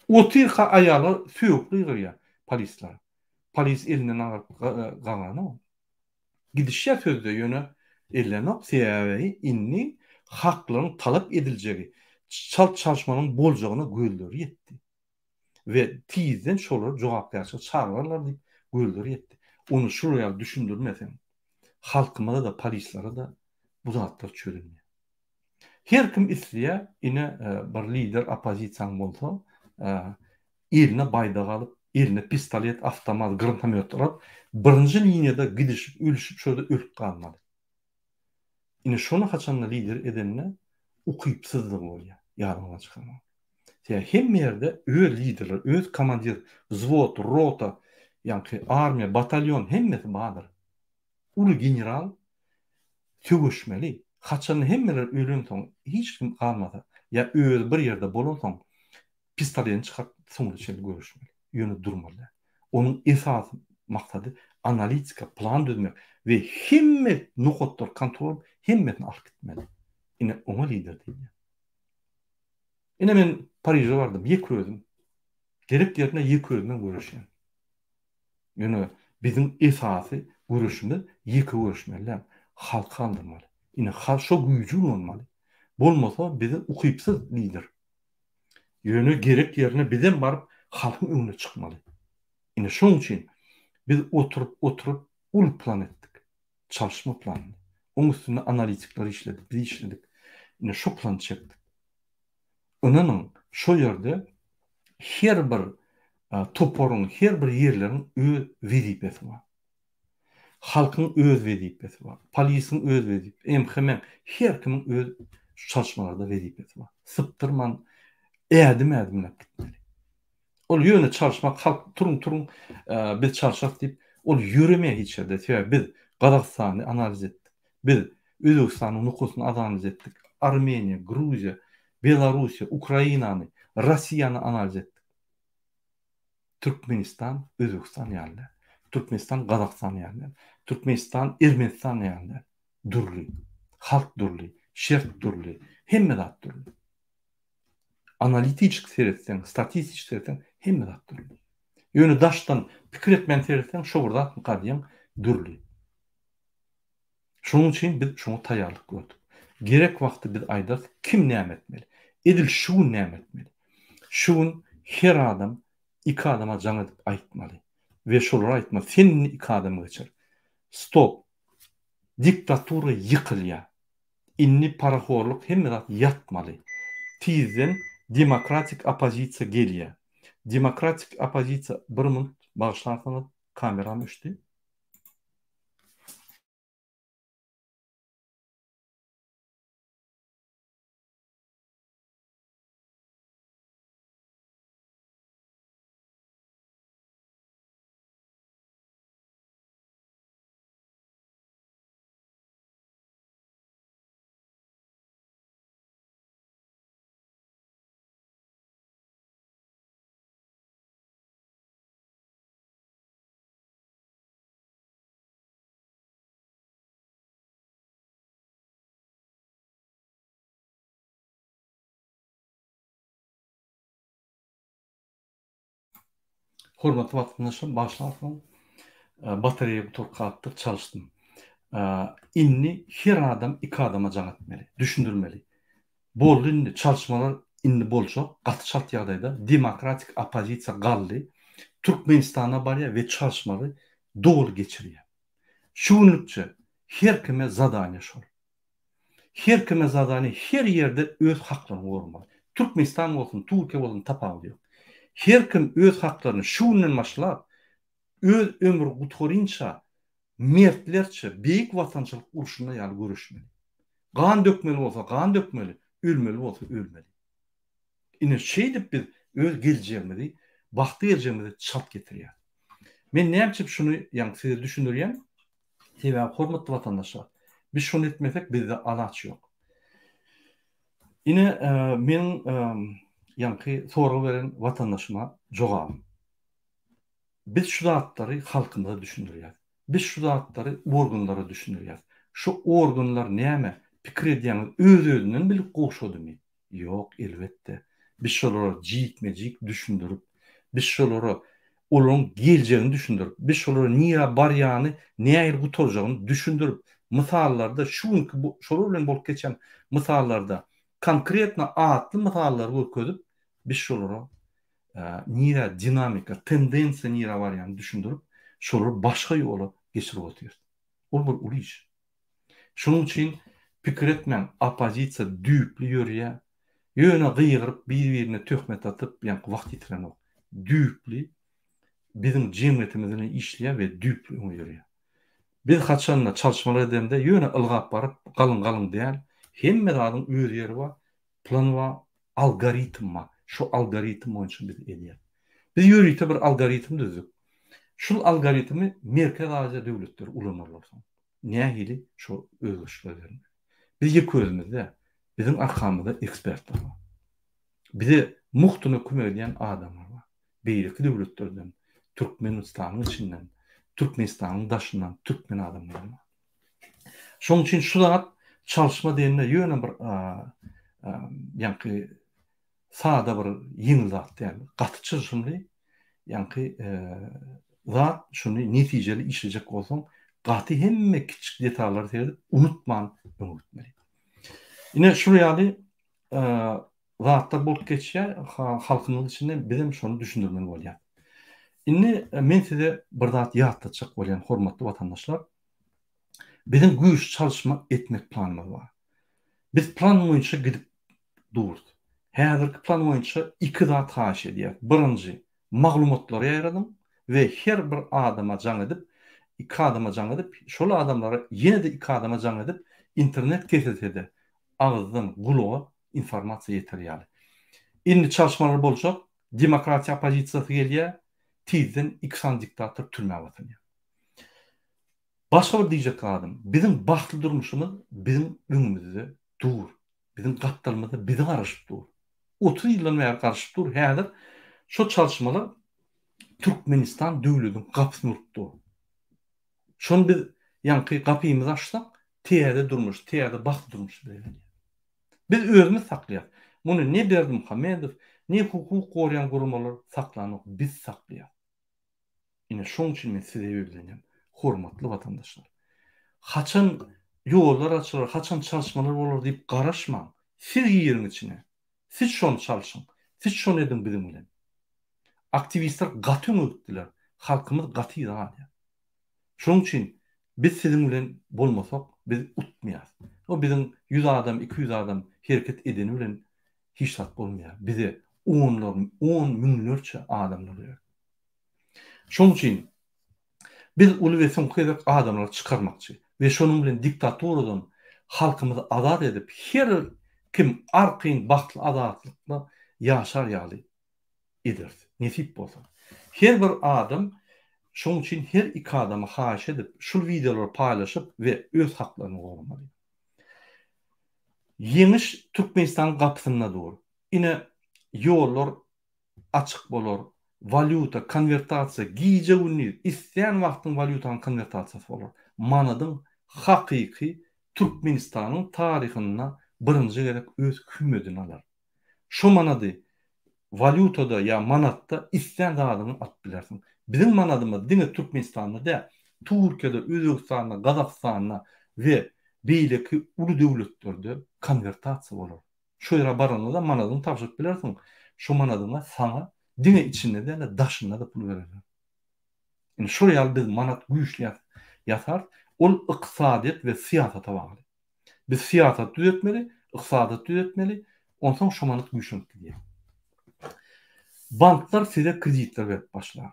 Otyrka aýallar sögüp gygyrýar polisler. Polis elinden agyryp gaganok. Gidişýär sözde ýöne ellenok sebäbi indi haklaryň talap ediljegi, çalt çalyşmalaryň boljagyna gözleri ýetdi. We tizden şolary jogapkärçilige çagyrarlar diýip gözleri ýetdi. Ony şular ýaly düşündirmeseň halkymyza-da polislere-de bu zatlar çözülmeýär. Her kim isleýär ine bir lider oppozisiýaň bolsa eline baýdak alyp, eline pistolet, awtomat, grantomýot alyp, birinji liniýada gidişip, ölüşip şo ýerde ölüp galmaly. Ine şony haçanda lider edende ukypsyzlygy bolýar, ýadyňyzdan çykarmaň. Sebäbi hemme ýerde öz liderler, öz komandir, wzwod, rota, ýaňky armiýa, batalýon hemmesi bardyr. Uly general söweşmeli. Haçanda hemmeler ölensoň, hiç kim galmasa ýa özi bir ýerde bolansoň pistoletini çykaryp soňuna çenli göreşmeli. Ýöne durmaly däl. Onuň esasy maksady analitika, plan düzmek we hemme nokatlary kontrol edip hemmesini alyp gitmeli. Ine oňa lider diýilýär. Ine men Pariže bardym, ýeke özüm. Gerek ýerinde ýeke özümem göreşýän. Ýöne biziň esasy göreşimiz ýeke göreşmeli däl. Halky galdyrmaly. Ine halk şo güýji ulanmaly. Bolmasa bizi ukypsyz lider. Ýöne gerek ýerine bizem baryp halkyň öňüne çykmaly. Ine şoň üçin biz oturyp oturyp uly plan etdik. Çalyşma planyny. Oň üstünde analitikler işledi, biz işledik. Ine şo plany çekdik. Ynanyň, şo ýerde her bir toparyň, her bir ýerleriň öz wezipesi bar. Halkyň öz wezipesi bar. Polisiň öz wezipesi, MHM-iň, her kimiň öz şu çalyşmalarda wezipesi bar. Sypdyrman ädim-ädimläp gitmeli. Ol ýöne çalyşmak, halk turuň, turuň, biz çalşarys diýip, ol ýöremeýär hiç ýerde. Sebäbi biz Gazagystany analiz etdik. Biz Özbegistanyň nukasyny analiz etdik. Armeniýa, Gruziýa, Belarussiýa, Ukrainany, Russiýany analiz etdik. Türkmenistan Özbegistan ýaly däl. Türkmenistan Gazagystan ýaly däl. Türkmenistan Ermenistan ýaly däl. Dürli. Halk dürli, şert dürli, hemme zat dürli. Analitiçik seretseň, statistiçik seretseň hemme zat dürli. Ýöne daşdan pikir etmän seretseň şo bir zatmyka diýeň dürli. Şonuň üçin biz şoňa taýýarlyk gördük. Gerek wagty biz aýdarys kim näme etmeli. Edil şu gün näme etmeli. Şu gün her adam iki adama jaň edip aýtmaly. We şolara aýtmaly sen indi iki adamy geçir. Stop. Diktatura ýykylýar. Indi parahorluk hemme zat ýatmaly. Tizden demokratik oppozisiýa gelýär. Demokratik oppozisiýa bir munt bagyşlarsyňyz kameram öçdi. Hormatly watandaşlar, bagyşlarsyňyz, batareýa gutaryp galypdyr, çalyşdym. Indi her adam iki adama jaň etmeli, düşündirmeli. Boldy indi, çalyşmalar indi boljak, gaty çalt ýagdaýda demokratik oppozisiýa galdy, Türkmenistana barýar we çalyşmaly doly geçirýär. Şu günlükçe her kime zadaniýa şol. Her kime zadaniýa her ýerde öz haklaryny goramaly. Türkmenistan bolsun, Türkiýe bolsun tapawudy ýok. Her kim öz haklaryny şu günden başlap öz ömri gutarynça. mertlerçe Beýik Watançylyk urşunda ýaly göreşmeli. Gan dökmeli bolsa gan dökmeli, ölmeli bolsa ölmeli. Ine şeýdip biz öz geljegimizi, bagtly geljegimizi çalt getirýäris. Men näme üçin şuny ýaňky size düşündirýän? Sebäbi hormatly watandaşlar, biz şuny etmesek bizde alaç ýok. Ine meniň ýaňky sorag beren watandaşyma jogabym. Biz şu zatlary halkymyza düşündirýäs. Biz şu zatlary organlara düşündirýäs. Şu organlar näme pikir edýäňiz öz-özünden bilip gowşadymy? Ýok, elbetde. Biz şolara jikme-jik düşündirip, biz şolara olaryň geljegini düşündirip, biz şolara nirä barýany, nähili gutarjagyny düşündirip, mysallarda şu günki şolar bilen bolup geçen mysallarda konkretno atly mysallary görkezip, biz şolara nirä dinamika, tendensiýa nirä barýanyny düşündirip, şolary başga ýola geçirip otyrys. Ol bir uly iş. Şonuň üçin pikir etmäň, oppozisiýa düýpli ýörýär. Ýöne gygyryp, bir-birine töhmet atyp, ýaňky wagt ýitirenok. Düýpli biziň jemgyýetimiz bilen işleýär we düýpli öňe ýörýär. Biz haçanda çalyşmalar edemde ýöne ylgap baryp, galyň-galyň däl, hemme zadyň öz ýeri bar, plan bar, algoritm bar. Şo algoritm boýunça biz edýäs. Biz ýörite bir algoritm düzdük. Şul algoritmi Merkezi Aziýa döwletleri ulanarlar soň. Nähili şo özgerişler bermeli. Biz ýeke özümiz däl. Biziň arkamyzda ekspertler bar. Bize mugtuna kömek edýän adamlar bar. Beýleki döwletlerden, Türkmenistanyň içinden, Türkmenistanyň daşyndan türkmen adamlary bar. Şonuň üçin şu zat çalyşma diýende ýöne bir ýaňky sada bir ýeňil zat däl. Gaty çylşyrymly ýaňky zat şuny netijeli işlejek bolsaň gaty hemme kiçjik detallara seredip unutman öňe gitmeli. Ine şul ýaly zatlar bolup geçýär halkymyzyň içinde bizem şony düşündirmeli bolýar. Indi men size bir zat ýatlatjak bolýan hormatly watandaşlar. Biziň güýç çalyşma etmek planymyz bar. Biz plan boýunça gidip durus. Häzirki plan boýunça iki zat haýyş edýäris. Birinji, maglumatlary ýaýradyň we her bir adama jaň edip, iki adama jaň edip, şol adamlara ýene-de iki adama jaň edip, internet kesilse-de agyzdan gulaga informasiýa ýeter ýaly. Indi çalyşmalar boljak, demokratiýa oppozisiýasy gelýär, tizden iki sany diktator türmä basylýar. Başga bir diýjek zadym, biziň bagtly durmuşymyz biziň öňümizde dur. Biziň gapdalymyzda bizi garaşyp dur. 30 ýyldan bäri garaşyp dur. Häzir şo çalyşmalar Türkmenistan döwletiniň gapysyny urup dur. Şony biz ýaňky gapymyzy açsak, täze durmuş, täze bagtly durmuş bize gelýär. Biz özümiz saklaýas. Muny ne Berdimuhamedow, ne hukuk goraýan guramalar saklanok, biz saklaýas. Ine şoň üçin men size ýüzlenýän, hormatly watandaşlar. Haçan ýollar açylar, haçan çalyşmalar bolar diýip garaşmaň. Siz giriň içine. Siz şony çalşyň. Siz şony ediň biziň bilen. Aktiwistler gaty öňe gitdiler. Halkymyz gaty yza galýar. Şonuň üçin biz siziň bilen bolmasak, biz utmaýarys. O biziň ýüz adam, 200 adam hereket edeni bilen hiç zat bolmaýar. Bize onlar, on müňlerçe adamlar gerek. Şonuň üçin biz uly we soňky gezek adamlary çykarmakçy we şonuň bilen diktaturadan halkymyzy azat edip, her kim arkaýyn bagtly azatlykda ýaşar ýaly ederis. Nesip bolsa. Her bir adam şonuň üçin her iki adama haýyş edip, şul wideolary paýlaşyp we öz haklaryny goramaly. Ýeňiş Türkmenistanyň gapysynda dur. Ine ýollar açyk bolar. Walýuta konwertasiýa gije-gündiz islän wagtyň walýutanyň konwertasiýasy bolar. Manadyň hakyky Türkmenistanyň taryhynda birinji gezek öz hümmedini alar. Şo manady walýutada ýa manatda islän zadyňy alyp bilersiň. Biziň manadymyz diňe Türkmenistanda däl, Türkiýede, Özbegistanda, Gazagystanda we beýleki uly döwletlerde konwertasiýa bolar. Şo ýere baranyňda manadyňy tabşyryp bilersiň. Şo manadyňa saňa diňe içinde däl-de, daşynda-da pul bererler. Indi şol ýaly biz manat güýçli ýasarys. Ol ykdysadyýet we syýasata bagly. Biz syýasaty düzetmeli, ykdysadyýeti düzetmeli, onsoň şo manat güýçlenip gidýär. Banklar size kreditler berip başlar.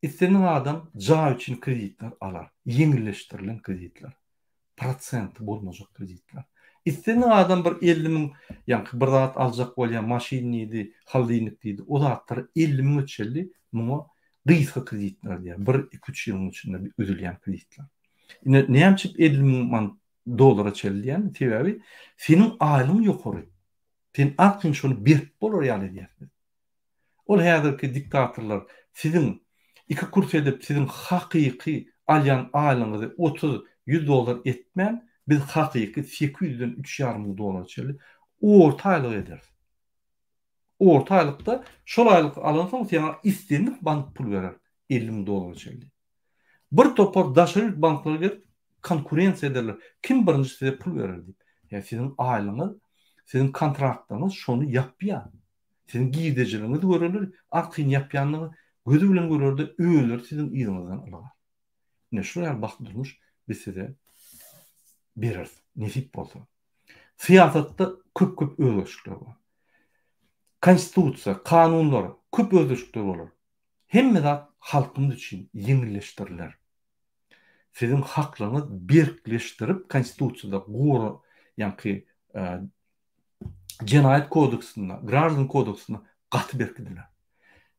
Islendik adam jaý üçin kreditler alar. Ýeňilleşdirilen kreditler. Prosenti bolmajak kreditler. Islendik adam bir 50 müň, ýaňky bir zat aljak bolýar, maşyn diýdi, holodilnik diýdi, o zatlara 50 müňe çenli muňa gysga kreditler diýýär. Bir, iki, üç ýylyň içinde üzülýän kreditler. Ine, näme üçin 50 müň manat dollara çenli diýýän? Sebäbi seniň aýlygyň ýokary. Sen arkaýyn şony berip bolar ýaly edýärsiň. Ol häzirki diktatorlar siziň iki kurs edip siziň hakyky alýan aýlygyňyzy 30, 100 dollar etmän, biz hakyky 800-den üç ýarym müň dollara çenli orta aýlyk ederis. Orta aýlykda şol aýlyk alansoň saňa islendik bank pul berer 50 müň dollara çenli. Bir topar daşary ýurt banklary gelip konkurensiýa ederler. Kim birinji size pul berer diýip. Ýa siziň aýlygyňyz, siziň kontraktlaryňyz şony ýapýar. Siziň girdejileriňizi görerler, arkaýyn ýapýandygy gözi bilen görerde özleri siziň yzyňyzdan ylgar. Ine şular ýaly bagtly durmuş biz size bereris, nesip bolsa. Syýasatda köp-köp özgerişlikler bar. Konstitusiýa, kanunlar, köp özgerişlikler bolar. Hemme zat halkymyz üçin ýeňilleşdiriler. Siziň haklaryňyz berkleşdirip konstitusiýada gora ýaňky jenaýat kodeksinde, graždan kodeksinde gaty berkidiler.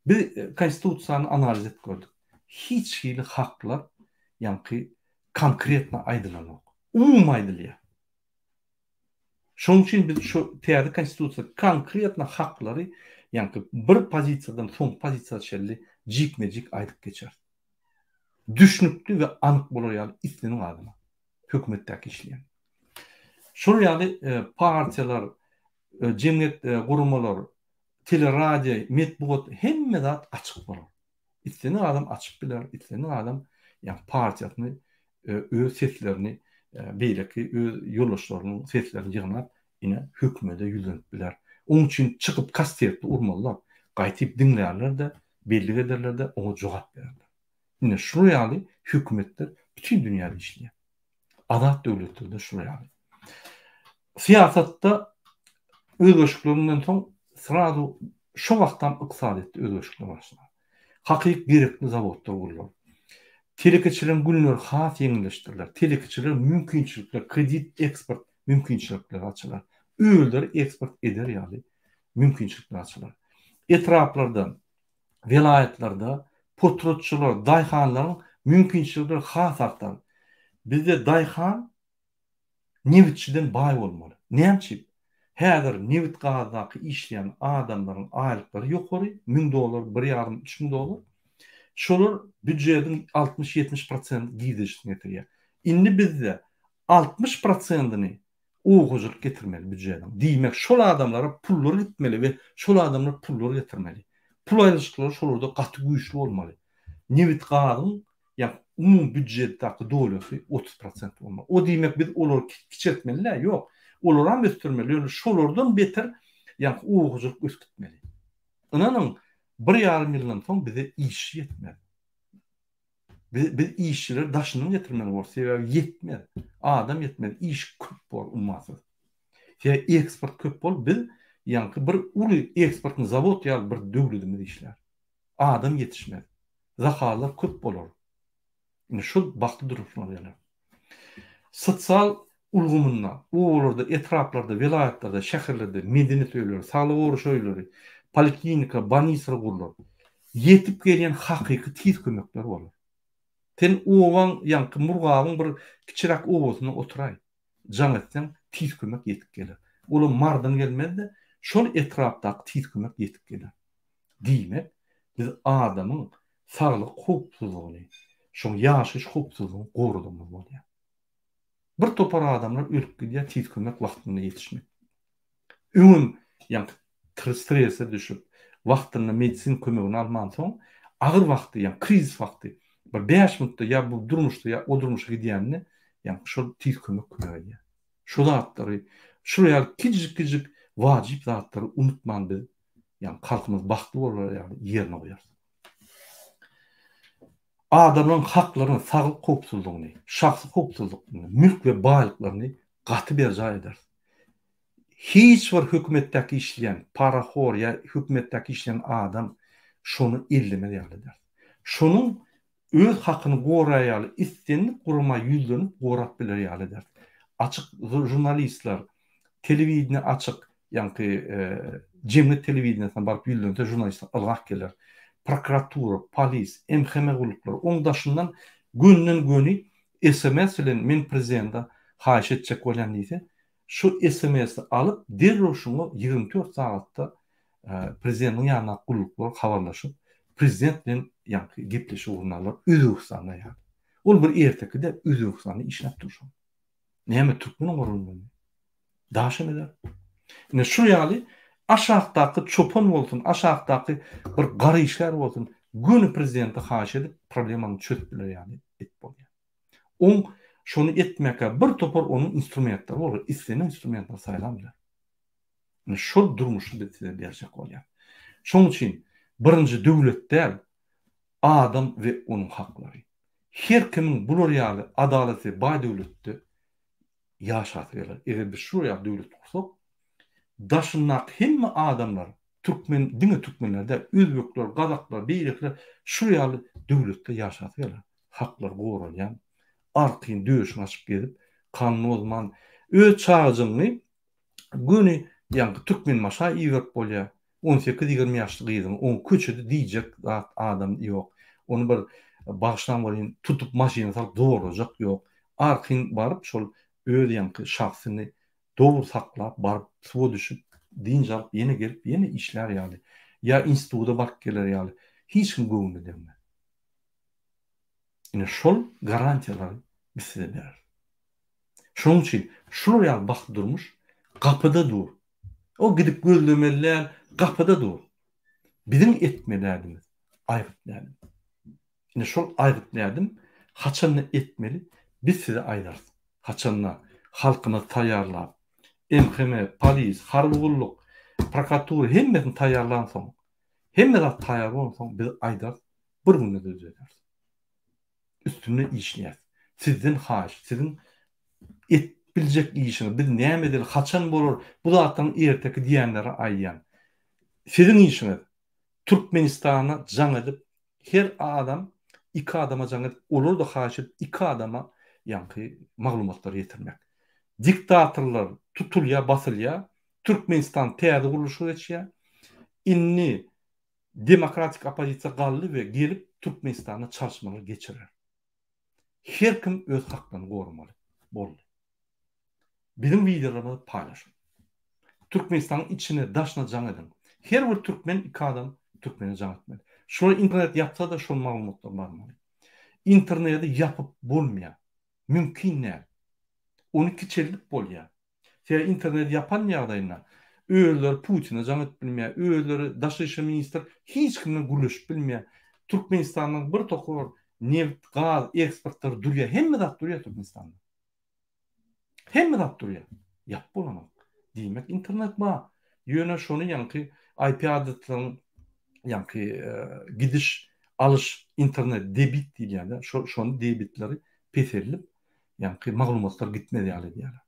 Biz konstitusiýany analiz edip gördük. Hiç hili haklar ýaňky konkretno aýdylanok. Umumy aýdylýar. Şonuň üçin biz şu täze konstitusiýa konkretno haklary, ýaňky bir pozisiýadan soňky pozisiýa çenli jikme-jik aýdyp geçeris. Düşnükli we anyk bolar ýaly islendik adama, hökümetdäki işleýän. Şol ýaly partiýalar, jemgyýet guramalar, teleradio, metbugat hemme zat açyk bolar. Islendik adam açyp biler, islendik adam ýa partiýasyny öz seslerini beýleki öz ýoldaşlarynyň seslerini ýygnap ine hökümede ýüzlenip biler. Onuň üçin çykyp kastetli urmalylar. Gaýtyp diňlärler-de, bellik ederler-de, oňa jogap bererler. Ine şular ýaly hökümetler bütin dünýäde işleýär. Azat döwletlerde şular ýaly. Syýasatda özgerişliklerinden soň srazu şo wagtam ykdysadyýetde özgerişlikler başlar. Hakyky gerekli zawodlar gurlar. Telekeçileriň günleri has ýeňilleşdiriler. Telekeçilere mümkinçilikler, kredit, eksport mümkinçilikleri açylar. Özleri eksport eder ýaly mümkinçilikler açylar. Etraplarda, welaýatlarda potratçylar, daýhanlaryň mümkinçilikleri has artar. Bizde daýhan nebitçiden baý bolmaly. Näme üçin? Häzir nebit-gazdaky işleýän adamlaryň aýlyklary ýokary, müň dollar, bir ýarym, üç müň dollar. Şolar býujetiň altmyş-ýetmiş prosent girdejisini getirýär. Indi bizde 60 prosentini oba hojalyk getirmeli býujetiň. Diýmek, şol adamlara pullar gitmeli we şol adamlar pullar getirmeli. Pul aýrylyşyklary şolarda gaty güýçli bolmaly. Nebit-gazyň ýa umumy býujetdäki dolýasy 30 prosent bolmaly. O diýmek biz olary kiçeltmeli-dä, ýok. Olaram ösdürmeli, ýöne şolardan beter ýa oba hojalyk ösüp gitmeli. Ynanyň, bir ýarym ýyldan soň bize işçi ýetmez. Biz, biz işçileri daşyndan getirmeli bolarys. Sebäbi ýetmez. Adam ýetmez. Iş köp bor ummasyz. Sebäbi eksport köp bolup, biz ýaňky bir uly eksportny zawod ýaly bir döwletimiz işlär. Adam ýetişmez. Zakallar köp bolar. Ine şol bagtly durmuşlar geler. Sosial ulgamynda, obalarda, etraplarda, welaýatlarda, şäherlerde medeniýet öýleri, saglygy goraýyş öýleri, poliklinika, bolnisalar gurlar. Ýetip gelýän hakyky tiz kömekler bolar. Sen obaň, ýaňky Murgabyň bir kiçiräk obasynda oturaý. Jaň etseň, tiz kömek ýetip geler. Olam Marydan gelmez-de, şol etrapdaky tiz kömek ýetip geler. Diýmek, biz adamyň saglyk howpsuzlygyny, şoň ýaşaýyş howpsuzlygyny goradygymyz bolýar. Bir topar adamlar ölüp gidýär tiz kömek wagtynda ýetişmek. Öňem ýaňky strese düşüp, wagtynda medisina kömegini almansoň, agyr wagty, ýa krizis wagty bir bäş minutda ýa bu durmuşda ýa o durmuşa gidýände ýaňky şol tiz kömek kömek edýär. Şu zatlary, şular ýaly kiçijik-kiçijik wajyp zatlary unutman biz ýagny halkymyz bagtly bolar ýaly ýerine goýarys. Adamlaryň haklaryny, saglyk howpsuzlygyny, şahsy howpsuzlygyny, mülk we baýlyklaryny gaty berjaý ederis. Hiç bir hökümetdäki işleýän parahor ýa hökümetdäki işleýän adam şony ellemez ýaly ederis. Şonuň öz hakyny goraýar ýaly islendik gurama ýüzlenip gorap biler ýaly ederis. Açyk žurnalistler, telewideniýe açyk, ýaňky jemgyýet telewideniýesine baryp ýüzlense žurnalistler ylgap geler. Prokuratura, polis, MHM gulluklary oň daşyndan gönden-göni sms bilen men prezidente haýyş etjek bolýan diýse, şu sms-i alyp derrew şuňa 24 sagatda prezidentiň ýanyndaky gulluklar habarlaşyp, prezident bilen ýaňky gepleşik gurnarlar Özbegistanda ýaly. Ol bir erteki däl, Özbegistanda işläp dur şol. Näme türkmen oňar bilmez. Daşam eder. Ine şu ýaly aşakdaky çopan bolsun, aşakdaky bir gara işgär bolsun, göni prezidente haýyş edip problemany çözüp biler ýaly edip bolýar. Oň şony etmäkä bir topar onuň instrumentleri bolar, islendik instrumentleri saýlap biler. Ine şol durmuşy biz size berjek bolýas. Şoň üçin birinji döwlet däl, adam we onuň haklary. Her kimiň bular ýaly adalat we baý döwletde ýaşasy geler. Eger biz şular ýaly döwlet gursak, daşyndaky hemme adamlar, türkmen, diňe türkmenler däl, özbekler, gazaklar, beýlekiler şular ýaly döwletde ýaşasy geler. Haklar goralýan, arkaýyn döşüňi açyp gezip, kanun bozman, öz çagajygyňy göni ýaňky Türkmenbaşa iberip bolýar. On sekiz-ýigrimi ýaşly gyzyňy oň köçede diýjek zat adam ýok. Ony bir bagyşlaň welin tutup maşyna salyp zorlajak ýok. Arkaýyn baryp şol öz ýaňky şahsyny dogry saklap baryp suwa düşüp dynç alyp ýene gelip ýene işlär ýaly ýa instituda baryp geler ýaly hiç kim göwnüne degmez. Ine şol garantiýalary biz size bereris. Şonuň üçin şular ýaly bagtly durmuş gapyda dur. O gidip gözlemeli däl, gapyda dur. Biziň etmeli ädimiz aýgytly ädim. Ine şol aýgytly ädim haçanda etmeli biz size aýdarys. Haçanda halkymyz taýýarlap, MHM, polis, harby gulluk, prokuratura hemmesini taýýarlansoň, hemme zat taýýar bolansoň biz aýdarys, bir günde düzederis. Üstünde işleýäs. Sizden haýyş, siziň et biljek işiňiz, biz näme edeli, haçan bolar, bu zatlaryň erteki diýenlere aýdýan. Siziň işiňiz Türkmenistana jaň edip, her adam iki adama jaň edip, olar-da haýyş edip iki adama ýaňky maglumatlary ýetirmek. Diktatorlar tutulýar, basylýar, Türkmenistan täze gurluşa geçýär. Indi Demokratik oppozisiýa galdy we gelip Türkmenistanda çalyşmalar geçirer. Her kim öz haklaryny goramaly. Boldy. Biziň wideolarymyzy paýlaşyň. Türkmenistanyň içine, daşyna jaň ediň. Her bir türkmen iki adam türkmene jaň etmeli. Şular internet ýapsa-da şol maglumatlar barmaly. Interneti ýapyp bolmaýar. Mümkin däl. Ony kiçeldip bolýar. Sebäbi interneti ýapan ýagdaýynda özleri Putine jaň edip bilmeýär, özleri daşary işler ministr hiç kim bilen gürleşip bilmeýär. Türkmenistanyň bir topar nebit, gaz eksportlary durýar, hemme zat durýar Türkmenistanda. Hemme zat durýar. Ýapyp bolanok. Diýmek internet bar. Ýöne şony ýaňky IP adresleriň ýaňky gidiş, alyş internet debit diýilýär-de, şo şony debitleri peseldip Ýaňky maglumatlar gitmez ýaly edýärler.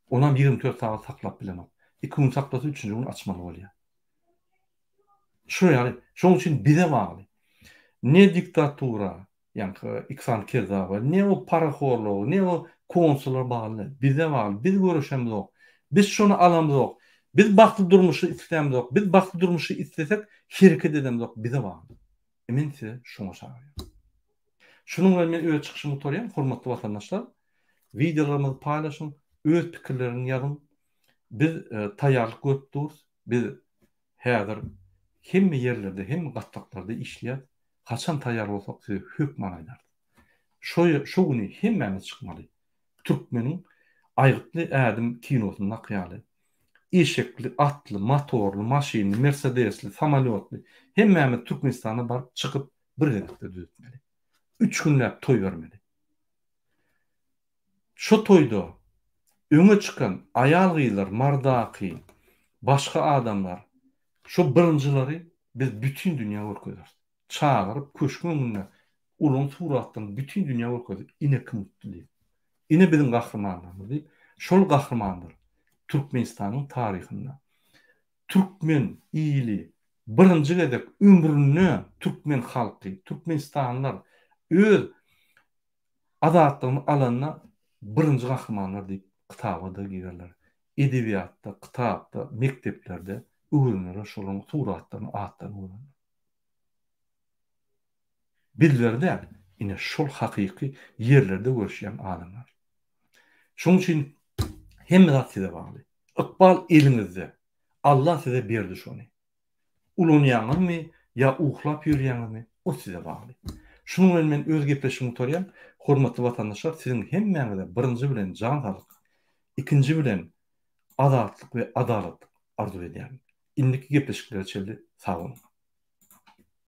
Onam 24 sagat saklap bilenok. Iki gün saklasa üçünji gün açmaly bolýar. Şu ýaly, şonuň üçin bize bagly. Ne diktatura, ýaňky iki sany kezzaba, ne o parahorlugy, ne o konsullar bagly däl. Bize bagly. Biz göreşemzok. Biz şony alamzok. Biz bagtly durmuşy islämzok. Biz bagtly durmuşy islesek, hereket edemzok. Bize bagly. Men size şoňa çagyrýan. Şunuň bilen men öz çykyşymy gutarýan, hormatly watandaşlar. Wideolarymyzy paýlaşyň, öz pikirleriňizi ýazyň. Biz taýýarlyk görüp durus. Biz häzir hemme ýerlerde, hemme gatlaklarda işleýäs. Haçan taýýar bolsak size hökman aýdarys. Şo şo güni hemmämiz çykmaly. Türkmeniň Aýgytly ädim kinosyndaky ýaly. Eşekli, atly, motorly, maşynly, mersedesli, samolýotly hemmämiz Türkmenistana baryp çykyp bir gezekde düzetmeli. Üç günläp toý bermeli. Şo toýda öňe çykan aýal-gyzlar, Mardaky, başga adamlar şo birinjilary biz bütin dünýä görkezeris. Çagyryp köşgüň öňünde olaň suratlaryny bütin dünýä görkezip ine kim utdy diýip. Ine biziň gahrymanlarymyz diýip, şol gahrymanlar Türkmenistanyň taryhynda türkmen ili. Birinji gezek ömründe türkmen halky, türkmenistanlylar öz azatlygyny alanda birinji gahrymanlar diýip kitaba-da girerler. Edebiýatda, kitapda, mekdeplerde öwrenerler şolaryň suratlaryny, atlaryny öwrenerler. Bizler däl, ine şol hakyky ýerlerde görüşýän adamlar. Şonuň üçin hemme zat size bagly. Ykbal eliňizde. Allah size berdi şony. Ulanýaňyzmy ýa uklap ýörýäňizmi, o size bagly. Şunuň bilen men öz gepleşigimi gutarýan. Hormatly watandaşlar, siziň hemmäňize birinji bilen jan saglyk, ikinji bilen azatlyk we adalatlyk arzuw edýärin. Indiki gepleşiklere çenli sag boluň.